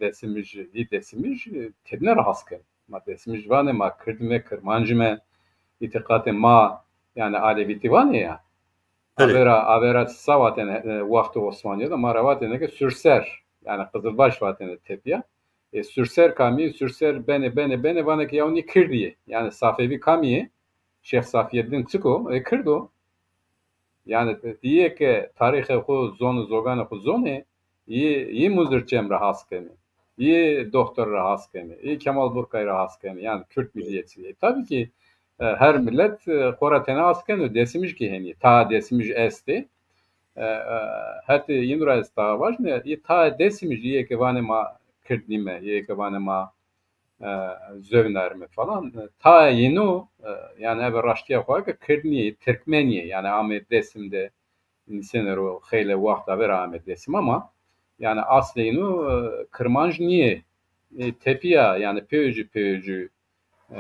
Dêrsimij, yê Dêrsimij, e, têdine re has kenî. Ma Dêrsimij vanê, ma Kird me, Kirmanc me, îtiqatê ma, yani Alevîtî vanê ya. Belê. Avera, avera sa vatene, e, wextê Osmaniyê de ma re vatene ke Sürser, yani Qizilbaş vatene tepiya. E, Sürser kamî, Sürser benê, benê, benê, vane ke ya nî Kirdî ye. Yani Safevî kamî ye? Şêx Safiyedîn çik o? E, Kird o. Yani, e, yê ke tarîxê xwe zon, zoganê xwe zonê, yê, yê Munzur Çem re has kenê, yê Doktor re has kenê, yê Kemal Burkay re has kenê, yani Kürt milliyetçiliği. Tabii ki, e, her millet, e, xwe re tene has keno, Dêrsimij ki hênî, ta Dêrsimij estê. E, e, hetê yin ra ez ta vajne, yê ta Dêrsimij, yê ke vanê ma Kird nîme, yê ke vanê ma e, zöv nerme falan. E, ta yîno, e, yani eve raştiya xwe ke Kird nîye, Tirkmen ye. Yani ame Dêsim de, nîsêne ro xeyle wext ave ra ame Dêsim ama yani aslê yîno, e, Kirmanc nîye. E, tepiya yani pêyocî pêyocî, e,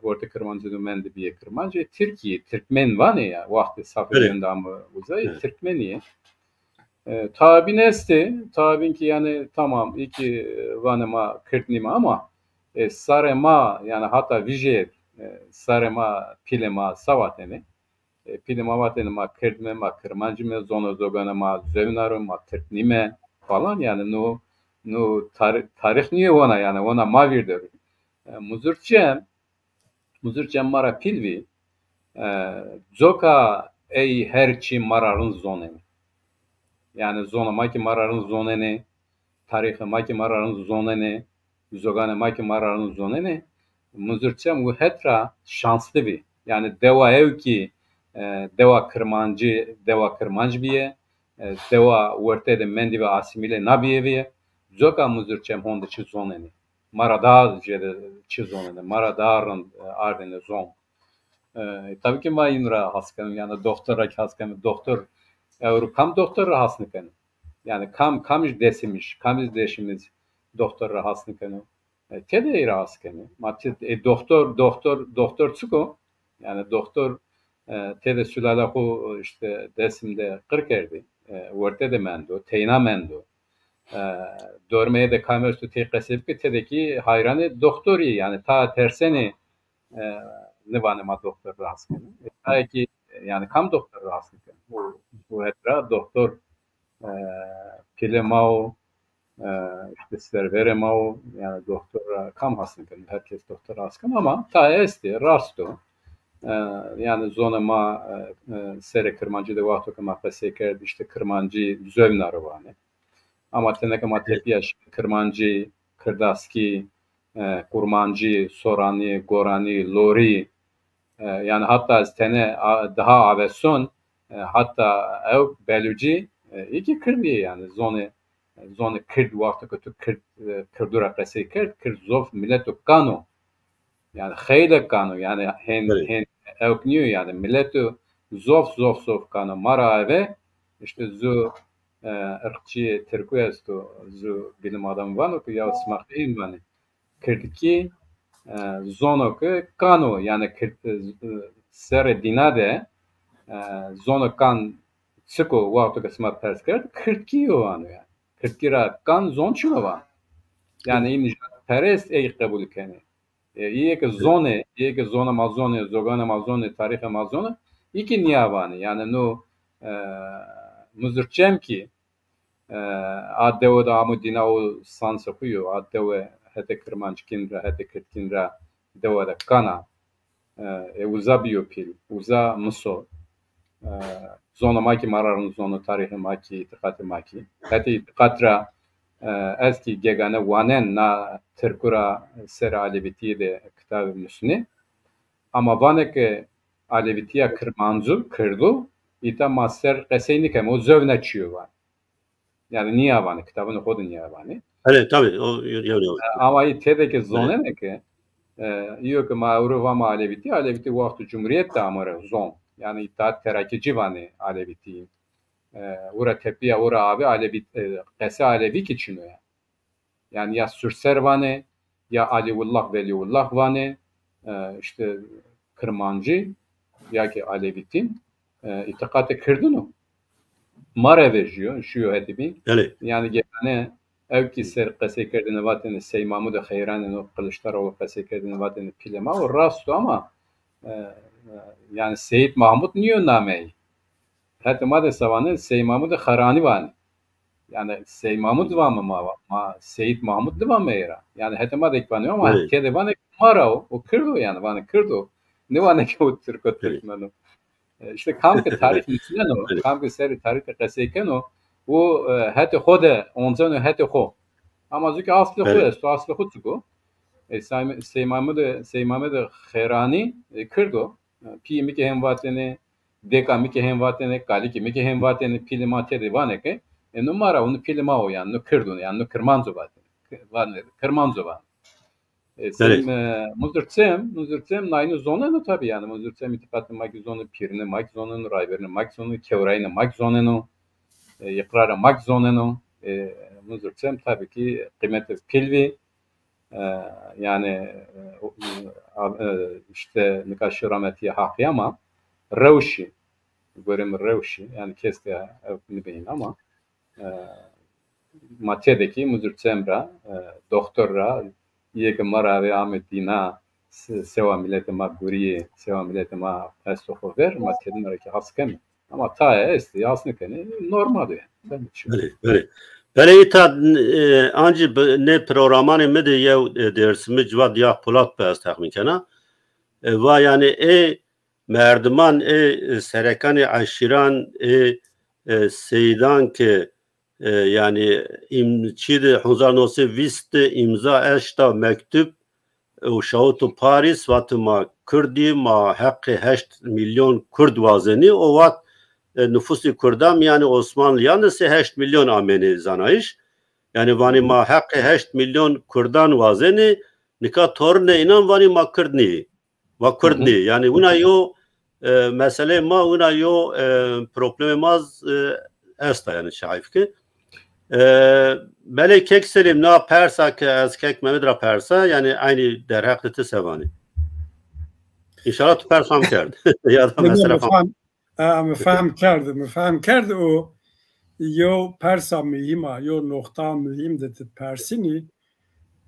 ortê Kirmancî de mend biye Kirmanc, e, Tirkî, Tirkmen vanê ya. Wextê Safevî de ame uzay, Tirkmen ye. E, tabîn estê, tabîn ki yani tamam, iyi ki, e, vanê ma Kird nîme ama, E, sarê ma, yani hata vijê, e, sarê ma, pîlê ma sawa têne. E, pîlê ma vatêne ma Kird me, ma Kirmanc me, zona zogana ma zewnar o, ma Tirk nîme falan, yani no, no tar-, tarîx niye wana, yani wana ma vîr der. E, Muzurçe, Muzurçe ma ra pîl vî, e, coka ey her çî ma ra rind zonenê. Yani zona ma ki ma ra rind zonenê, tarîxê ma ki ma ra rind zonenê, zoganê ma ki ma ra rind zonenê, Muzurçem û het ra şansli bî. Yani dewa ew ki, e, dewa Kirmancî, dewa Kirmanc bîye, e, dewa wertê de mendî ve asîmîle nabîye vîye, coka Muzurçem honde çi zonenê. Ma ra daha jêde çi zonenê, ma ra daha rind, e, ardêne zon. E, tabii ki ma yîn ra has kenim, yani doktor ra ki has kenim, doktor, ewro kam doktor ra has nikeno? Yani kam, kam ji desimîş, kam ji deşimîz doktor ra has nikeno? E, tê de ey ra has kenê. Ma ti, e, doktor, doktor, doktor çiko? Yani doktor, e, tê de sülale xo, işte, Dersim de qir kerdî. E, werte de mendo, teyna mendo. E, dormeyê de kam esto tê qesê bike, tê de ki hayranê doktorî, yani ta tersenê, e, nivanê ma doktor ra has kenê. E, ta ki, yani kam doktor ra has kenê? Bu, bu het ra doktor, e, pîlê ma o, e, işte serverê ma o, yani doktor ra kam has nikin, herkes doktor ra has kin, ama ta estê, rast o. E, yani zona ma, e, e, serê Kirmancî de wexto ke ma qesey kerd, işte Kirmancî zewna ro vanê. Ama teneke ma tepiya şi Kirmancî, Kirdaskî, e, Kurmancî, Soranî, Goranî, Lorî, e, yani hatta ez tene a-, daha aveson, e, hatta ew Belûcî, e, îkî Kirdî ye yani zonê, zonê Kird wexto ke tu Kird, e, Kirdu ra qesey kerd, Kird zof mileto kano. Yani xeyle kano, yani hên, Belê. Hên ewk niyo yani mileto zof, zof, zof kano. Ma ra eve, işte zu, e, ırkçı Tirku esto, zu bilim adamı vano ki ya sima xeyn vanê. Kirdkî, e, zono ki kano, yani Kird, e, serê dîna de, e, zono kan çiko wexto ke sima pers kerd, Kirdkî yo vano yani. Kirdkî ra kan zon çino van. Yani în nijadperest ey qebul kenê. E, îyê ke zonê, îyê ke zona ma zonê, zogana ma zonê, tarîxê ma zonê, îkî niya vanê. Yani no, e, Muzurçem ki, e, a dewe de amo dîna o sanse xu yo, a dewe hete Kirmanckîn ra, hete Kirdkîn ra dewe de kana. E, e, uza biyo pîl, uza miso. E, zona ma ki ma ra rind zono, tarîxê ma ki, îtiqatê ma ki. Hete îtiqat ra, e, ez ki gegane wanen na Tirku ra ser Alevîtî de kitabê nusnê. Ama vane ke Alevîtiya Kirmancu, Kirdu, îta ma ser qesey nikem, o zewne çiyo van. Yani niya vanê, kitabın xo de niya vanê. Hele, tabii, o, yo, yo, yo. E, ama î têde ke zonene ke, e, iyo ke ma ewro vama Alevîtî, Alevîtî wexto Cumhuriyet de amare zon. Yani îta terakicî vanê Alevîtî. E, ura tepiya, ura avê Alevî, e, qese Alevî ki çino ya. Yani ya Surser vanê, ya Aliullah Veliullah vanê, e, işte Kirmancî, ya ki Alevîtîn, e, îtiqatê Kirdin o. Ma re ve jiyo, şiyo hetî bîn. Belê. Yani gegane ew ki ser qesey kerdine vatêne Sey Mahmudê Xeyranê no, Kılıçdaroğlu qesey kerdine vatêne pîlê ma o rast o ama, e, e, yani Seyîd Mahmud niyo nameyî. Hetê ma de sevanê Sey Mahmudê Xeranî vanê. Yani Sey Mahmud vame ma, ma Seyîd Mahmud nivame êra. Yani hetê ma de vanê ama, evet, têde vanê ma ra o, o Kird o yani, vanê Kird o. Nivanê ke o Tirk o, evet, Tirkmen o. E, işte kam ke tarîx nusneno, evet, kam ke serê tarîxê qesey keno, o, e, hetê xo de onceno hetê xo. Ama zu ki aslê xo, evet, esto, aslê xo çik o? E, Sey-, Sey Mahmudê, Sey Mahmudê Xeranî, e, Kird o. E, pîyê mi ki hên vatêne, dêka mi ki hên vatêne, kalikê mi ki hên vatêne, pîlê ma têde vanê ke, e, no ma ra, no pîlê ma o yani, no Kird o, yani no Kirmanc o vatêne. Vanê, Kirmanc o vanê. E, Belê. Sem, e, Muzurçem, Muzurçem nayno zoneno tabii yani. Muzurçem îtiqatê ma ki zoneno, pîrinê ma ki zoneno, rayberînê ma ki zoneno, kewrayînê ma ki zoneno, e, îqrarê ma ki zoneno. E, Muzurçem tabii ki qîmetê pîl vî. E, yani, e, o, e, işte nika şirametiye haqî ama rewşî, gorê min rewşî, yani kes de ev nibînin ama, e, ma têde ki Muzurçem ra, e, doktor ra, Yê ke ma re avê ame dîna, se-, sewa miletê ma guriyê, sewa miletê ma esto xo ver, ma kedin re ki has keme. Ama taya estê, has nikene, normal e. Sen çi? Belê, belê. Belê îta, e, ancî bi, nê programanê mi de yew, e, Dêrsimî Civat Diyax Polat be ez texmîn kena. E, va yani ê merdiman, ê, e, serekanê eşîran, ê, e, seydan ke, e, yani im-, çî de hezar neh sed û vîst de îmza eşta mektub û şawit û Parîs, vat ma Kurdî, ma heqê heşt milyon Kurd wazenî, o vat, e, nufusê Kurdan mîyanê Osmanliyan de sê heşt milyon amêne zanayîş. Yani vanî ma heqê heşt milyon Kurdan wazenî, nika torine înan vanî ma Kurd nî. Ma Kurd nî. Yani wina yo, e, meselê ma, wina yo, e, problemê ma z-, e, esta yani şaif ki. E, belê kek Selîm, na persa ke ez kek Mehmet ra persa, yani aynî derheq de ti sevanî. İnşallah tu pers fam kerd. Ya da Nê, nê, mesela mi fam. Fam, e, mi fam kerd, mi fam kerd û yo persa muhîm a, yo noqta muhîm de ti persinî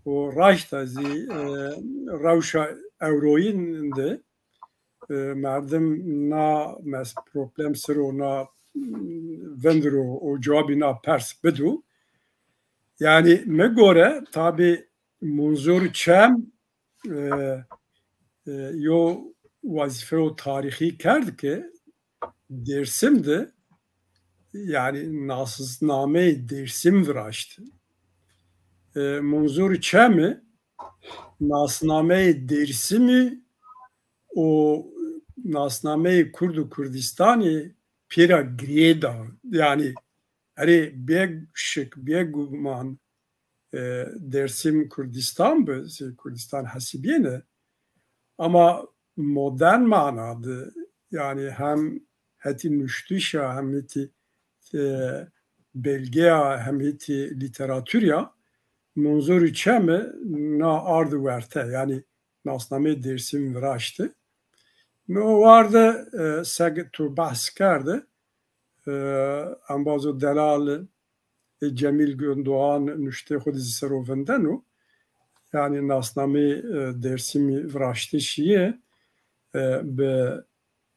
û raşta zî, e, rewşa ewroyîn de e, merdim na mes-, problem siro na, mm, vendiro û cewabî na pers bidu. Yani mi gore tabi Munzur Çem, e, e, yo wazîfeyo tarîxî kerd ki Dêrsim de yani nasnameyê Dêrsim viraşt. E, Munzur Çemi nasnameyê Dêrsimî û nasnameyê Kurd û Kurdistanê pêra girêda. Yani erê bê şik, bê guman, e, Dêrsim Kurdistan bi, sê Kurdistan hesibiyene. Ama modern manada, yani hem hetî nuştişa, hem hetî, e, belgeya, hem hetî lîteratûrya, Munzurî Çemi na ardi werte, yani nasnameyê Dêrsim viraşti. Mi o warde, e, seg tu behs kerde, e, embazo delal, e, Cemîl Gündoğan nuştê xwe dizî sero vindeno. Yani nasnameyê, e, Dêrsimî viraştişî ye, e, bi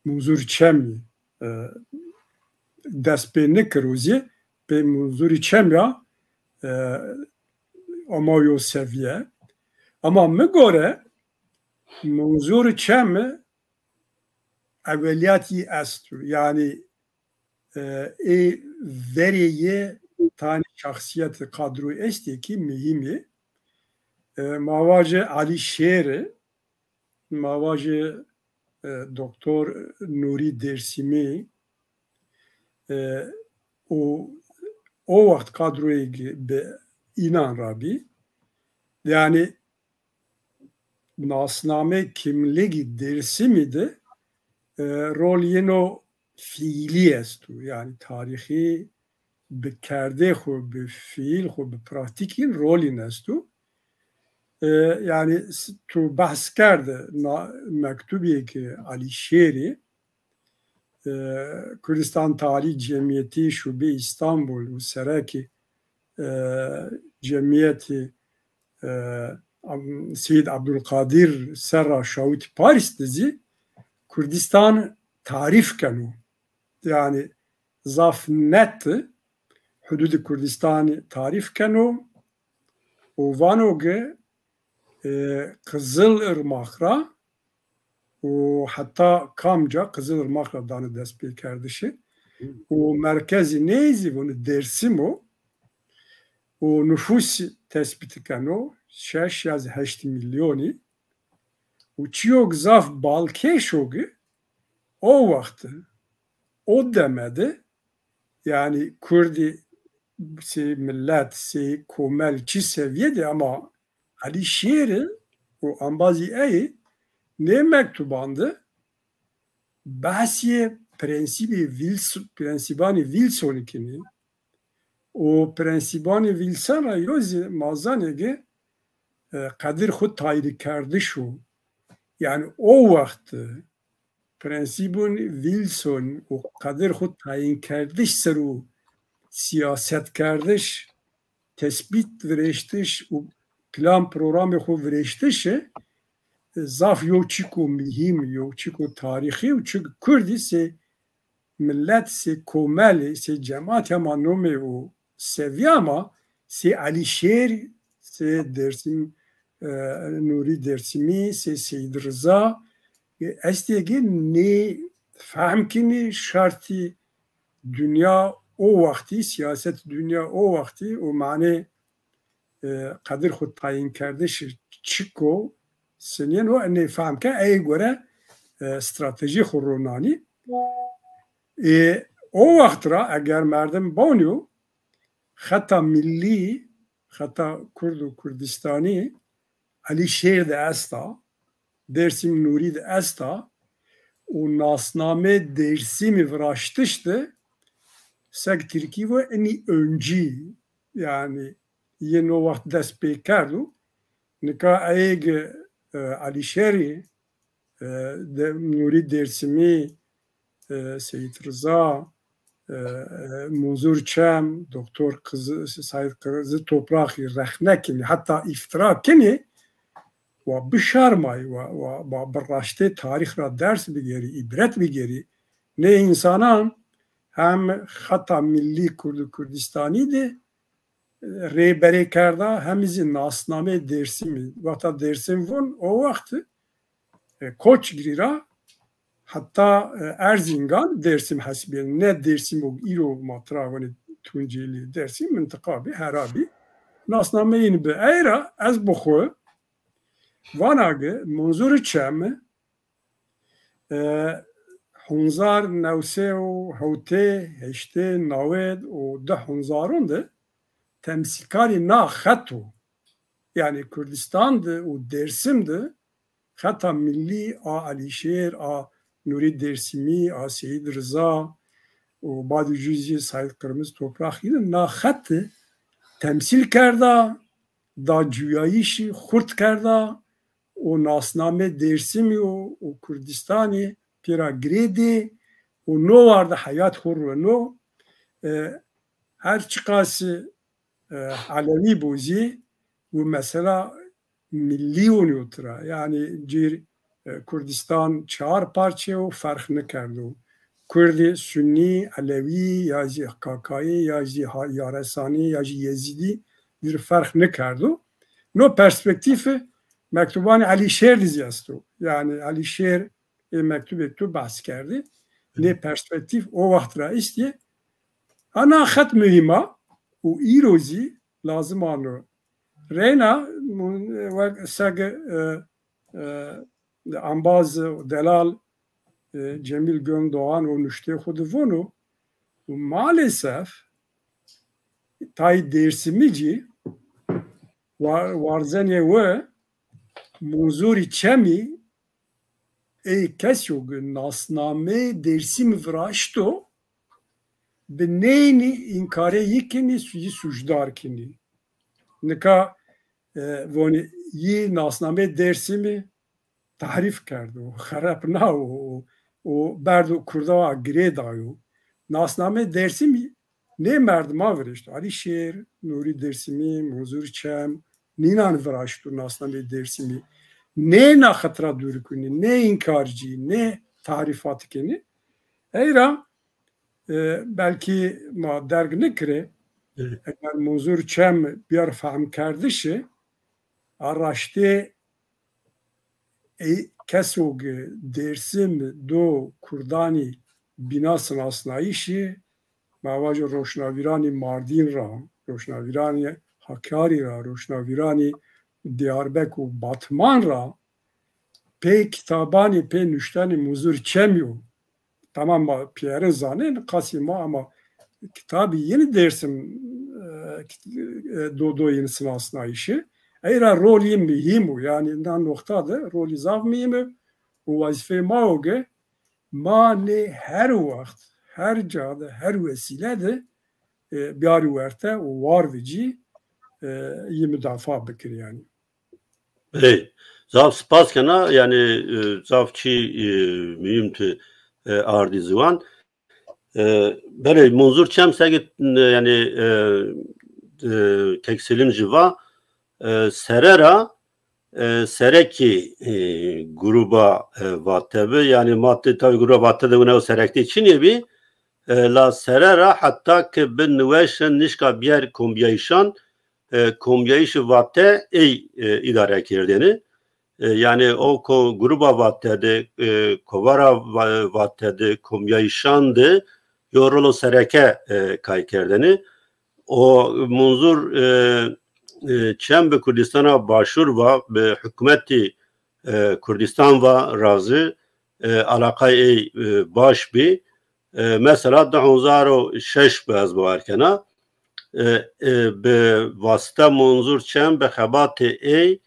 Munzur Çemî, e, dest pê nekir û zî pê Munzurî Çemya, e, ama yo seviye. Ama mi gore Munzur Çemi eweliyatî estu. Yani, e, ê verê yê tanî şahsiyet kadro estê ki muhîm ê. E, ma vaje Alî Şêr e, ma vaje, e, Doktor Nûrî Dêrsimî, e, û o wext kadroyê bi înan rabî. Yani nasname kimligî Dêrsimî de, e, rol yeno fiilî esto. Yani tarîxî bi kerdê xwe, bi fiil xwe, bi pratîkîn rolîn esto. E, yani s-, tu behs kerde na-, mektubiyê ki Alî Şêrî, e, Kurdistan Tarî Cemiyetî Şubê Îstanbul û serekî, e, cemiyetî, e, Am-, Seyîd Abdulkadir Serra Şawitî Parîs de zî Kurdistan tarîf keno. Yani zaf net hududê Kurdistanî tarîf keno û vano ki, e, Qizil Irmaq ra û heta kamca Qizil Irmaq ra dane destpêkerdişê û merkezî neyê zî vano Dêrsim o û nufus tespît keno şeş ya zî heşt milyonî û çiyok zaf balkêş o ki o wext o deme de yani Kurdî sê milet, sê komel çi seviye de ama Alî Şêr û embazî ey nê mektuban de behsê prensîbê Wils-, prensîbanê Wilsonî kinî û prensîbanê Wilson ra yo zî ma zanê ki, e, qedir xwe tayînkerdiş o. Yani o wext prensîbûn Wilson û qedir xwe tayînkerdiş ser û siyasetkerdiş, tespît, virêştiş û plan programê xwe virêştişi, zaf yo çîko mihîm, yo çîko tarîxî û çi kurdî sê millet, sê komelê, sê cemaat hema nomê û seviya ma, sê Elîşêr, sê Dêrsim, e, Nûrî Dêrsimî, sê Seyîd Riza, e, estêgê nê fehm kinî şartî dinya o wextî, siyaset dinya o wextî û manê, e, qedir xwe tayîn kerdiş çiko siniyên o nê fehm ke ey gore, e, stratejî xwe ronanî. E, o wext ra eger merdim bonyo xeta millî, xeta Kurd û Kurdistanî Elîşêr de esta, Dêrsim Nûrî de esta û nasnamê Dêrsimî viraştiş de seg Tirkî ve inî öncî, yani yê no wext dest pê kerdo. Nika eyg, e, Elîşêrî, e, de, Nûrî Dêrsimî, e, Seyîd Riza, e, e, Munzur Çem, Doktor Kızı, Said Kızı Topraxî rexne kinî, heta îftira kinî, wa bişarmayî, wa, wa, wa bi raştê tarîx ra ders bigerî, îbret bigerî. Nê însanan hem xeta millî Kurd û Kurdistanî de rêberê kerda, hem zî nasnamê Dêrsimî. Wexta Dêrsim vûn, o wext, e, Koçgirî ra heta, e, Erzingan Dêrsim hesibiyên. Ne Dêrsim û îro ma tira wenê Tunceli Dêrsim, mintiqa bî, hera bî. Nasnameyên bi ey ra ez bi xwe vana gi Munzur Çem, e, hezar newsê û hewtê, heştê, newêd û di hezarûn de temsîlkarî na xet o. Yani Kurdistan de û Dêrsim de xeta millî a Elîşêr, a Nûrî Dêrsimî, a Seyîd Riza û badî jû zî Seyîd Qirmiz Topraxî de na xet temsîl kerda, da cuyayîşî xurt kerda û nasnamê Dêrsimî û, û Kurdistanî pêra girêdê û no war de heyat xwe rûno. E, her çiqas, e, Elewî bû zî û mesela millî û notira. Yani cîr, e, Kurdistan çar parçe û ferq nikerdo. Kurdî Sunnî, Elewî, ya jî Kakayî, ya jî ha-, Yaresanî, ya jî Yezîdî, cîr ferq nikerdo. No perspektîf mektubanê Elîşêr de zî esto. Yani Elîşêr ê mektubê tu behs kerdî. Nê perspektîf o wext ra îstiye. Ana xet muhîm a û îro zî lazim ano. Reyna, wek seg, e, e, ambaz, delal, e, Cemîl Gündoğan û nuştê xwe de vûno û maalesef tayê Dêrsimî cî wa-, warzenê we Munzurî Çemî ê keso gi nasnameyê Dêrsimî viraşto, bi neyni înkarê yî kinî, yî sûcdar kinî. Nika, e, vonî yî nasnameyê Dêrsimî tahrîf kerdo, xerep nawo û, û berdo Kurda girê dayo. Nasnameyê Dêrsimî nê merdima virêşto. Elîşêr, Nûrî Dêrsimî, Munzur Çem, nînan viraşto nasnameyê Dêrsimî. Nê na xet ra dûr kunî, nê înkarcî, nê tahrîfat kenî. Eyra, e, belkî ma derg nikirê, Evet. eger Munzur Çem biyar fehmkerdişi, a raştê ey keso gi Dêrsim do Kurdanî bîna sinasnayîşî, ma vajo roşnavîranî Mardîn ra, roşnavîranî Hakkari ra, roşnavîranî Diyarbek û Batman ra pê kitabanî, pê nuştenî Munzur Çemî yo. Tamam, ma piyerin zanên, qasî ma ama kitabî yeni Dêrsim, e, kit-, e, do, do yeni sinasnayîşi. Eyra rolî muhîm o, yani na noxta de rolî zaf muhîm o û wezîfeyê ma o ge, ma nê her wext, her ca de, her wesîle de, e, biyarî werte û war vecî, e, yî mudafaa bikir yani. Hey, zaf spas kena, yani, e, zaf çî, e, muhîm tu, e, ardî ziwan. E, belê, Munzur Çem segi, e, yani, e, e, Kek Selim jî va, E, Serera, e, serekî, e, grûba, e, Vate bi. Yanî ma tê, tabî grûba Vate de wina û serektî çinê bî. E, la Serera heta ki bi niweşin nişka biyer kombiyayîşan, e, kombiyayîşi Vate ey, e, îdare kerdêne. E, yanî o ko-, grûba Vate de, e, kovara Va-, Vate de, kombiyayîşan de yo rolo sereke, e, kay kerdêne. O Munzur, e, e, çend bi Kurdistana Başûr va, bi hikûmetî, e, Kurdistan va razî, e, alaqay ey, e, baş bî. E, mesela du hezar û şeş bi ez bawer kena, e, e, bi vasita Munzur Çem bi xebatê ey,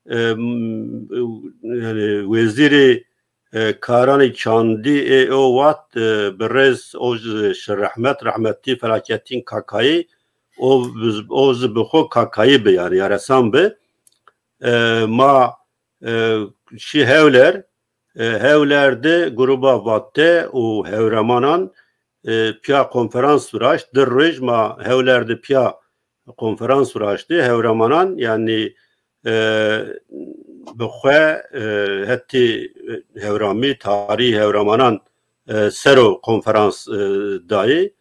e, m-, yanî wezîrê, e, karanê çandî ê o wext, e, bi rêz o ji, ji rehmet, rehmetî Felakettin Kakayî, o, o ji bi xwe Kakayî bi, yanî yaresan bi. E, ma, e, şî Hewler, e, Hewler de grûba Vate û hewremanan, e, piya konferans viraşt. Di roj ma Hewler de piya konferans viraştî. Hewremanan, yanî, e, bi xwe, e, hetî hewramî, tarî hewremanan, e, sero konferans, e, dayî,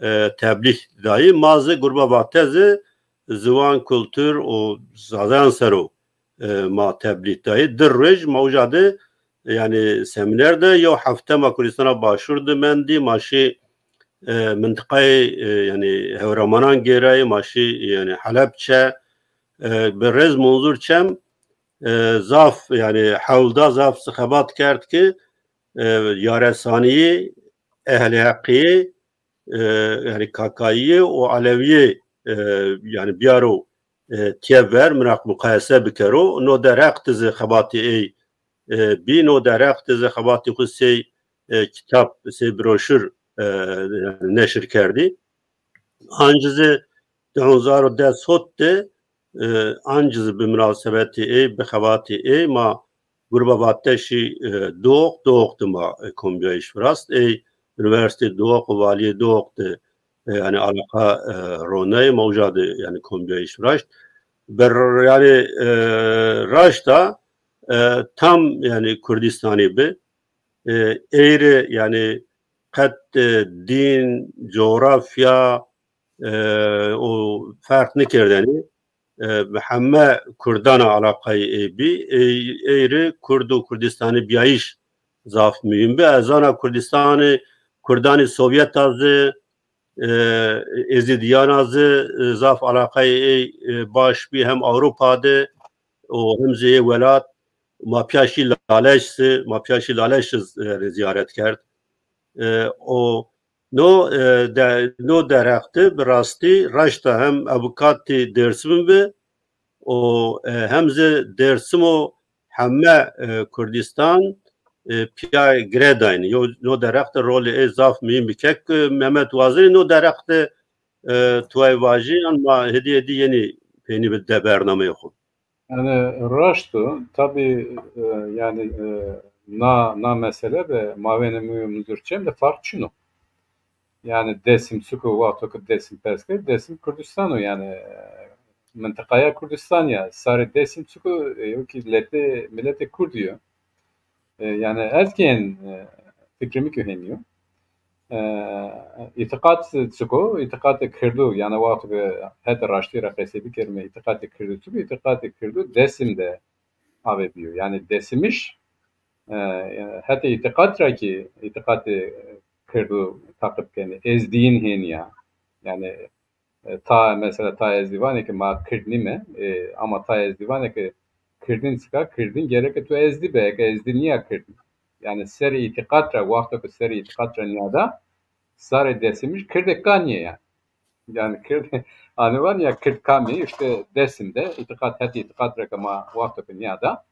e, teblîh dayî. Ma zî grûba Vate zî ziwan, kultur û zazayan sero, e, ma teblîh dayî. Di roj ma uca de, yanî semîner de yo hefte ma Kurdistana Başûr de mendî, ma şî, e, mintiqayê, e, yanî hewremanan gêrayî, ma şî, yanî Helebçe, e, bi rêz Munzur Çem, e, zaf, yanî hewlda zaf xebat kerd ki, e, yaresaniyê, ehlê heqiyê, e, yanî Kakayiyê û Elewiyê, e, yanî biyaro, e, tiye ver, miraq muqayese bikero. No derheq de zî xebatê ey, e, bî, no derheq de zî xebatê xwe sey, e, kitab, sey broşur, e, yanî neşir kerdî. Ancî zî du hezar û deh hot de, e, ancî zî bi minasebetê ê, bi xebatê ê ma grûba Vate şî, e, Duhok, Duhok de ma, e, kombiyayîş virast. Ê Unîversîtê Duhok û Valiyê Duhok de, e, yanî alaqa, e, ronayê ma uca de, yanî kombiyayîş viraşt. Ber, yanî, e, raşta, e, tam, yanî Kurdistanî bi. E, êrî, yanî qet, e, dîn, cografya, e, û ferq nikirdenî, e, bi heme Kurdana alaqayê ê bî, ê, êrî Kurd û Kurdistanî biyayîş zaf muhîm bi. Ez zana Kurdistanê, Kurdanê Sovyeta zî, e, Êzîdiyana zî, e, zaf alaqayê ê, e, baş bî hem Ewropa de û hem zî yê welat. Ma piya şî Laleş zî, ma piya şî Laleş zî, e, ziyaret kerd. E, û no, e, de, no derheq de bi rastî raşta hem avukatê Dêrsim bi û, e, hem zî Dêrsim û heme, e, Kurdistan, e, piya girêdayî. Yo, no derheq de rolê ê zaf muhîm bi. Kek, e, Mehmet Wazirî no derheq de, e, tu ay vajî, yan ma hêdî hêdî yenî pênî bi de bernameyê xwe. Yanî raşt o, tabî, e, yanî, e, na, na mesele bi mavênê min û Munzur Çem de farq çin o. Yanî Dêsim çik o, wexto ki Dêsim pez kir, Dêsim Kurdistan o, yanî, e, mintiqaya Kurdistan ya. Sarê Dêsim çik o, e, yo ki letê, miletê Kurd yo. E, yanî ez kên, e, fikrê min ki hênî yo. E, îtiqat çik o, îtiqatê Kirdo, yanî wexto ki heta raştî re qesê bikerime, îtiqatê Kirdo çik o, îtiqatê Kirdo Dêsim de avê bîyo. Yanî Dêsimîş, e, heta îtiqat re ki îtiqatê Kirdo taqib kenê, Êzdiyîn hênî ya. Yanî, e, ta, mesela ta Êzdî vanê ki ma Kird nîme, e, ama ta Êzdî vanê ki Kirdîn çik a, Kirdîn gereke tu Êzdî be, eke Êzdî nîya Kirdî. Yanî serê îtiqat re, wexto ki serê îtiqat re nîyada, sarê Dêsimîş Kirdê ka nîye yanî. Yanî Kird, anî van ya Kird kamî, işte Dêsim de, îtiqat, heta îtiqat re ke ma wexto ki nîyada,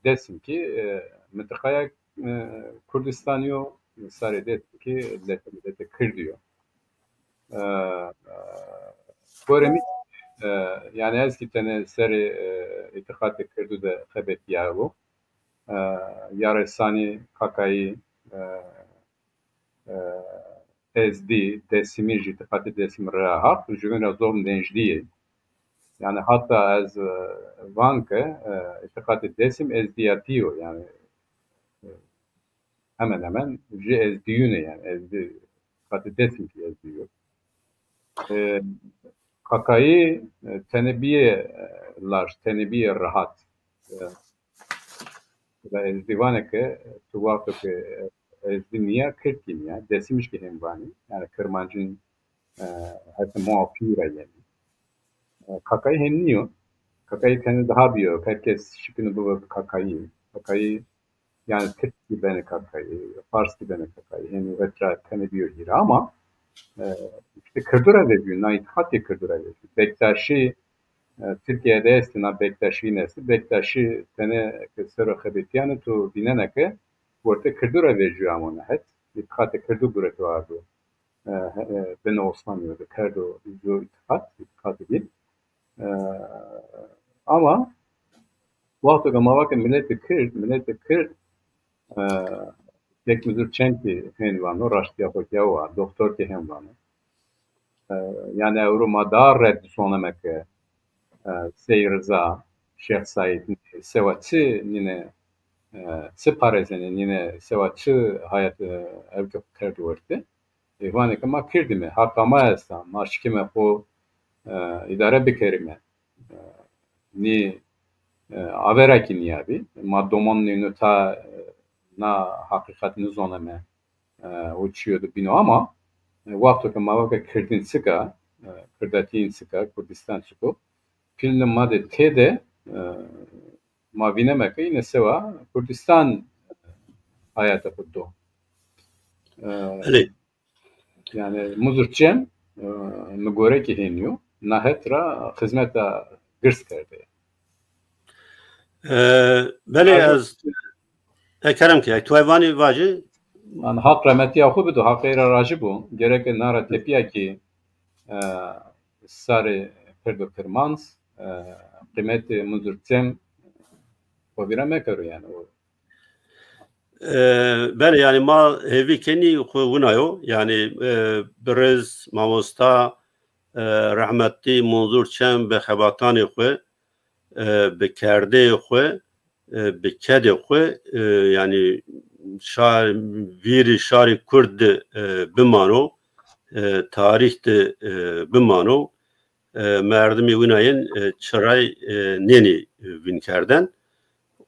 Dêsim ki, e, mintiqaya, e, Kurdistanî yo, sarê Dêsim ki letê, letê Kirdî yo. E, e, gorê min, e, yanî ez ki tenê serê, e, îtiqatê Kirdû de xebetîyayibû. E, yaresanî Kakayî, e, e, Êzdî, Dêsimî jî, îtiqatê Dêsim re hat, ji wîn re zor nêjdî yê. Yani hatta ez e, van ke e, îtîqatê Dêsim ezdiyatî yo, yani e, hemen hemen ji ezdiyû ne, yani ezdi, îtîqatê Dêsim kî ezdiyû yo. E, Kakayî e, tenê bîye e, laş, tenê bîye rahat. E, Ve ez dîvaneke tu wexto ke ez dî niya Kirkî niya, Dêsimîşkî hên vanî. Yani Kirmancîn e, hete moa pîra yenî. E, Kakayî hên niyo. Kakayî tenê daha biyo. Her kes şikino bibe bi Kakayî. Kakayî yani Tirkî bene Kakayî, Farskî bene Kakayî. Hên vetra tenê biyo hîra ama e, işte Kirdura vejîyo, na îtîqatê Kirdura vejîyo. Bektaşî e, Tirkiye de estî, na Bektaşî nestî. Bektaşî tenê ke sero xebetiyane tu vînene ke wertê Kirdura vejîyo amo nehet. Îtîqatê Kirdu gureto ardo. E, e, bin Osmanîyo de kerdo zo îtîqat, îtîqatê din. E, ama wexto ke ma vake miletê Kird, miletê Kird e, yek Muzur Çem kî hên vano, raştiya xwe kî ew a, doktor kî hên vano. E, yani ewro ma daha red soneme ke e, Sey Riza, Şêx Saîd, sewa çi nîne, e, çi parêzenê nîne, sewa çi hayat e, ew ke kerdi wertê. Ê, vanê ke ma kirdîme, haqa ma esta, ma şikime xwe e, îdare bikerîme. E, nî e, averakî niyabî. Ma doman nîno ta e, na heqîqet nizoneme e, û çiyo dibîno ama e, wexto ke ma weke kirdîn çika, e, kirdatîn çika, Kurdistan çiko, pîlne ma de tê de e, ma vîneme ke îne sewa Kurdistan hayata xwe do. E, Belê. Yani Muzur Çem e, mi gore ki hêniyo, nahet ra xizmeta girs kerde. E, belê ez e, kerem ke, tu evanî vajî. Yani haq remetiya xwe bido, haq êra rajî bû. Gerek nara tepiya ki e, sarê Pirdo Kirmanc, e, qîmetê Muzur Çem xwe vîra mekero yani. O E, belê, yani ma hêvî kenî xwe wina yo. Yani e, birêz mamosta e, rehmetî Munzur Çem bi xebatanê xwe, e, bi kerdeyê xwe, e, bi kedê xwe, e, yani şar, vîrî şarî Kurd de e, bimano, e, tarîh de e, bimano. E, merdimî wina yên e, çiray e, nênî vînkerden.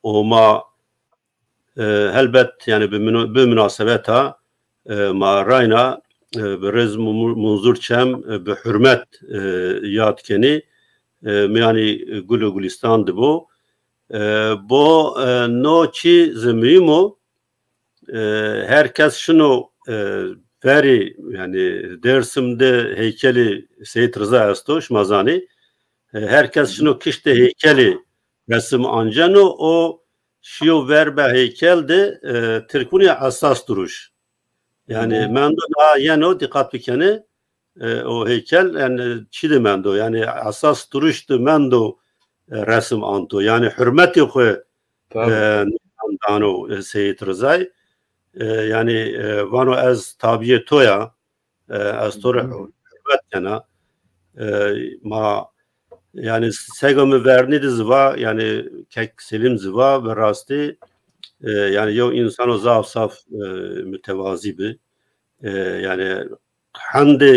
Û ma E, helbet, yani bi, mino, bi minasebeta e, ma rayna e, bi rêz Mu- Munzur Çem e, bi hurmet e, yad kenî e, miyanî gul û gulistan dibo. E, bo e, no çi zimîmo e, her kes şino e, verî, yani Dêrsim de heykelî Seyîd Riza esto, şima zanî. E, her kes şino kiştê heykelî resim anceno, o şiyo ver be heykel de e, Tirkûnî esas duruş. Yani mendo daha yeno, dîqat bikene, e, o heykel yani çi de mendo, yani esas duruş de mendo e, resim anto. Yani hurmetê xwe e, nîşan dano e, Seyîd Rizay. E, yani e, vano ez tabiyê to ya, e, ez to re hurmet kena. E, ma yani sega min vernî de ziva, yani kek Selîm ziva, bi rastî e, yani yew însano zaf zaf e, mütevazî bi. E, yani hendê,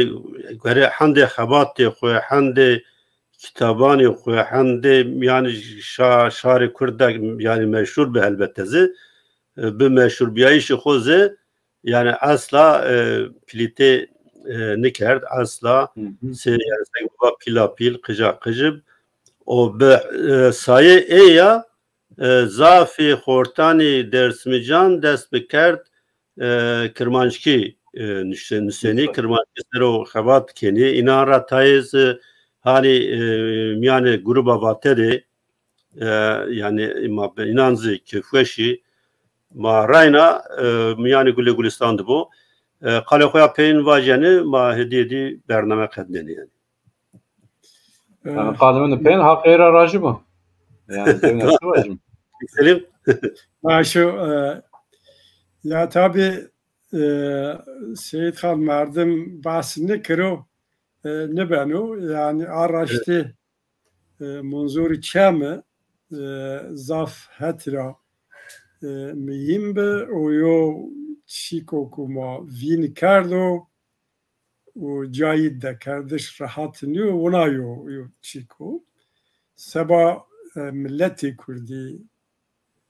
gerê hendê xebatê xwe, hendê kitabanê xwe, hendê yani şa, şarê Kurd de yani meşhur bi helbet zî, e, bi meşhûrbiyayîşê xwe zî yani esla e, plîtê e, nikerd, esla sê yani seng biba pîla pîl, qija qij ib. O bi e, sayê ê ya e, zafî xortanî Dêrsimîcan dest bi kerd e, Kirmanckî e, nişe- nusênî, Kirmanckî ser o xebat kenî. Înan ra tayê zî hanî e, miyanê gruba Vate de e, yani ma bi înan zî kêfweşî ma rayna e, miyanê gulê gulistan dibo. E, qalê xwe ya peyên vajeni ma hêdî hêdî bername qednenê yani. Yani qanûnê peyên haqê ra rajî bû. Yani peyên çi vajim? Selim. Baş o, e, ya tabi e, Seyit Xan merdim bahs nikiro, e, nibeno, yani a raştî e, Munzur Çemi, e, zaf hetira, e, mihîm bi û yo çîko ku ma vîn kerdo û cayî dekerdiş rehat niyo, wina yo, yo çîko. Seba, e, miletê Kurdî,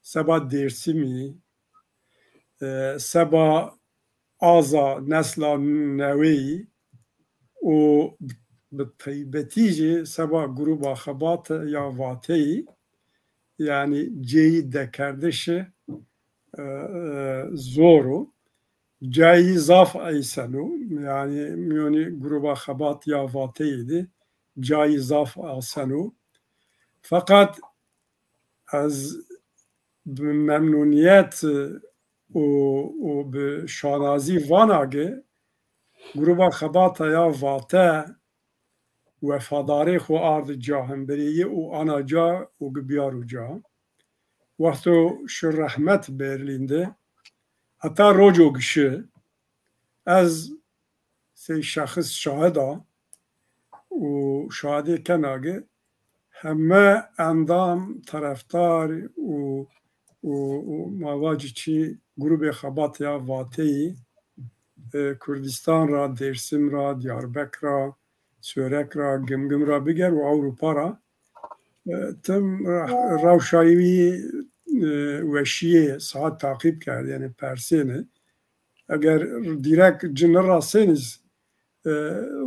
seba Dêrsimî, e, seba aza nesla neweyî û bi taybetî jî seba grûba xebat ya Vateyî, yanî cêyî dekerdişi, e, e, zor o. Cayî zaf eysen o, yanî miyonî grûba xebat ya Vateyî de cayî zaf asen o. Feqet ez bi memnûniyet û, û bi şanazî vana ge grûba xebata ya Vate wefadarê xwe ard ca, hemberê yê û ana ca û gi biyar û ca. Wexto şi rehmet Berlîn de, heta roco gi şi, ez sey şexis şahid a û şahidê kena ge heme endam, terefdar û, û, û ma vacî çi grûbê xebat ya Vateyî, e, Kurdistan ra, Dêrsim ra, Diyarbekir ra, Sêwreg ra, Gimgim ra biger û Ewropa ra, e, tim re-, rewşa wî, e, weşiyê saet taqîb kerd, yanî persêne. Eger dîrek ci nirasêniz, e,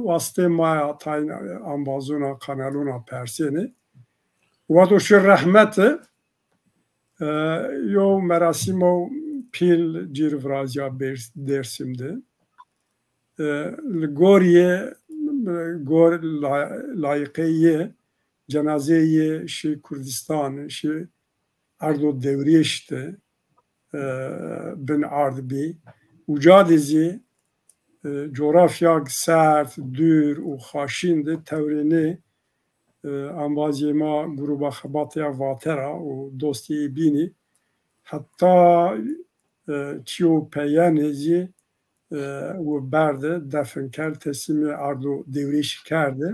wastê maya tayna ambazona, kanalona persêne. Wexto şi rehmet e, e, yo merasîmo pîl cîr viraziya Bêrs-, Dêrsim de. E, li gor yê, gor la-, layîqê yê cenazeyê yê şi Kurdistan, şi erdo dewrêş de, e, bin ard bî. Uca de zî, e, coğrafyak sert, dûr û xaşîn de tewrê nê, e, embaziyê ma grûba xebatê ya Vate ra û dostê yê bînî heta, e, çiyo peyenê zî, e, û berde, defin kerd, teslîmê erdo dewrêşî kerde.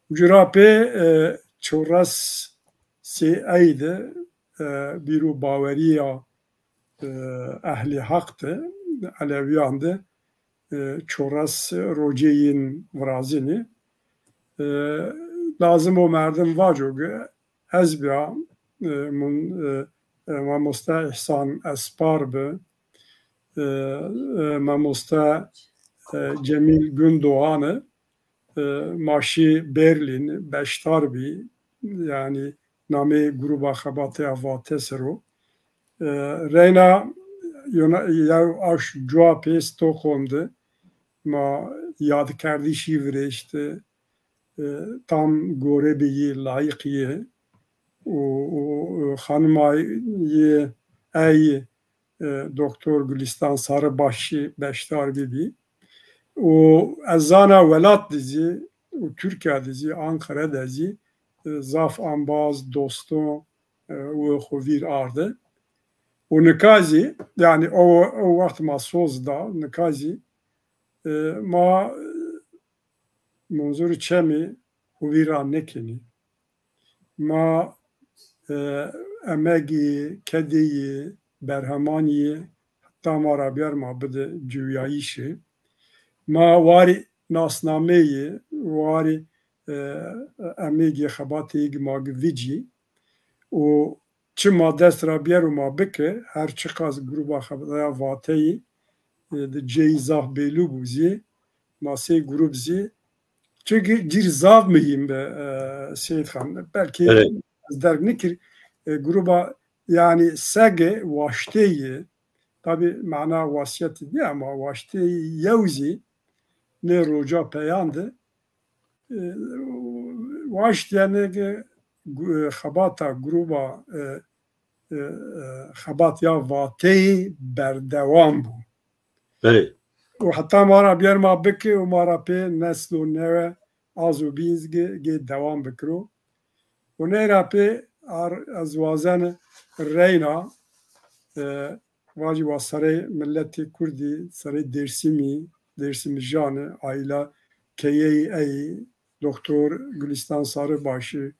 Uca ra pê, e, çewres sê ey de, e, bîr û baweriya, e, ehlê heq de, elewiyan de, e, çewres rocê yên virazînê. E, lazim o merdim vaco ge, ez biya, e, mun-, e, e, mamoste Îhsan Espar bi, e, e, mamoste, e, Cemîl Gundoğan e, e, ma şî Berlîn, beşdar bî, yanî namê grûba xebatê ya Vate ser o. E, reyna yona-, yew aş cua pê Stockholm de ma yadkerdîşî virêşt, e, tam gore bî yê layîq yê û, û, û xanima yê ey, e, Doktor Gulistan Sarıbaş jî beşdar bibî. Û ez zana welat de zî û Tirkiye de zî, Ankara de zî, e, zaf ambaz, doston, e, û xwe vîr arde. Û nika zî, yanî o, o wext ma soz da, nika zî, e, ma, e, Munzur Çemî û vî ra nekenî. Ma, e, emegî, kedî yî, berheman yî, heta ma ra biyar ma bide ciwiyayîşê. Ma warî nasnameyê, warî, e, emegî xebatê yî ma gi vicî û çi ma dest ra biyar û ma bike, her çiqas grûba xebata ya Vateyî, e, di cêyî zaf bêlû bû zî, ma sê grûb zî, çunke cîr zaf muhîm bi, e, Seyîd Xan. Belkî Evet. ez derg nikir, e, grûba, yanî sege waştê yê, tabî mana wasiyetî diye ama waştê yew zî nê roca peyan de, e, waştiyene ki gu-, xebata grûba, e, e, e, xebat ya Vateyî berdewam bû. Belê. Û heta ma ra biyar ma bike û ma ra pê neslo newe az û bîz ge, ge dewam bikiro. Û neyra pê ar ez wazen reyna, e, vacî wa serê miletê Kurdî, serê Dêrsimî, Dêrsimijane, aîla keyeyî ey, Doktor Gülistan Sarıbaşi,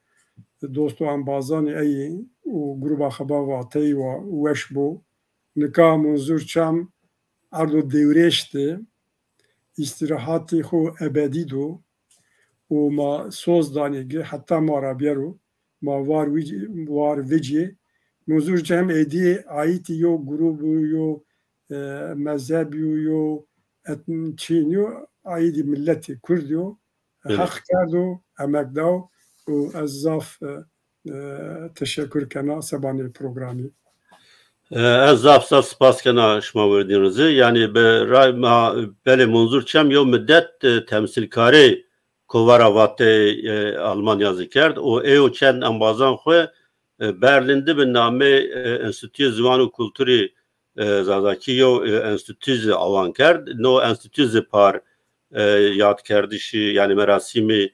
dost û embazanê eyî û gruba xwe ba vateyî wa weş bû. Nika Munzur Çem erdo dewrêş de, îstîrahatê xwe ebedî do û ma soz danê gi heta ma ra biyero, ma war wî-, war vicê. Munzur Çem êdî ayîtî yo grûbû, yo, e, mezhebî yo, yo etn-, çîn yo, ayîdî milletê Kurd yo. Evet. Heq kerdo, emek daw û ez zaf, e, e, teşekkür kena sebanê programî. E, ez zaf zaf spas kena şima werdîn rizi. Yani bi ray ma belê Munzur Çem yo midet, e, temsilkarê kovara Vatê, e, Almanya zî kerd û ê û çend embazan xwe, e, Berlin di bi namê, e, Enstituyê Ziwan û Kulturî, e, Zazakî yo, e, enstitû zî awan kerd. No enstitû zî par, e, yadkerdişî, yani merasîmê,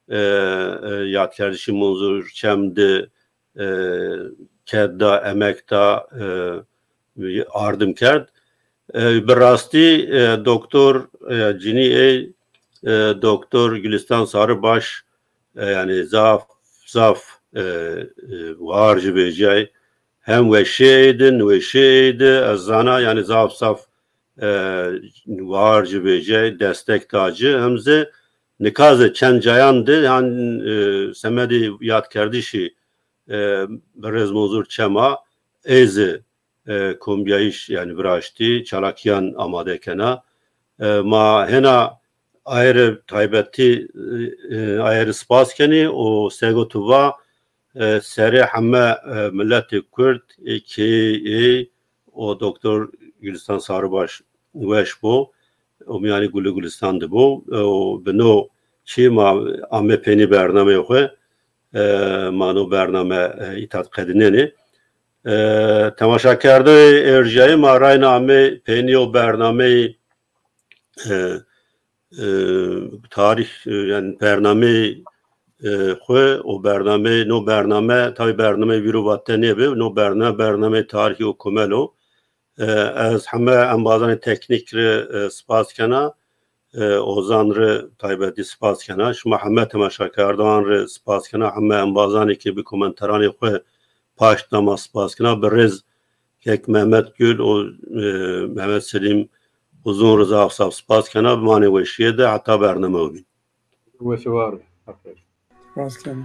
e, e, yadkerdişî Munzur Çem di, e, ked da, emek da, e, ardim kerd. E, bi rastî, e, doktor, e, cinî ê, e, doktor Gülistan Sarıbaş, e, yani zaf, zaf, e, e, war ji bêjiyayê. Hem weşiyê ê di, nweşiyê ê di, ez zana, yani zaf, zaf, e, war ji bêjiyayê, destek da ci. Hem zî nika zî çend cayan di, han, e, semedê yadkerdişî, e, birêz Munzur Çema, ê zî, e, kombiyayîş, yani viraştî, çalakiyan amade kena. E, ma hena ayê rê taybetî, e, ayê rê spas kenî û sego tu va, e, serê heme, e, miletê Kurd, ê kê ê û doktor Gülistan Sarıbaş weş bû. Û miyanî gulî gulistan de bû. E, û bi no çî ma amê pênî bernameyê xwe, e, ma no bername, e, îtat qedinenê. E, temaşakerdoyê êrjiyayê ma rayna amê pênî yo bernameyê, e, e, tarîh, e, yani bernameyê, e, xwe û bernameyê, no bername, tabi bernameyê vîro vate nêbe, no bername, bernameyê tarîhî û komel o. E, ez heme embazanê teknîk rê, e, spas kena, e, Ozan rê taybetî spas kena. Şima heme temaşakerdan rê spas kena, heme embazanê ke bi komenteranê xwe paşt da ma spas kena. Bi rêz kek Mehmet Gül û, e, Mehmet Selîm Uzun rê zaf zaf spas kena. Bimanê weşiyê de heta bername wî. Weş û war be. Aferin. Spas kena.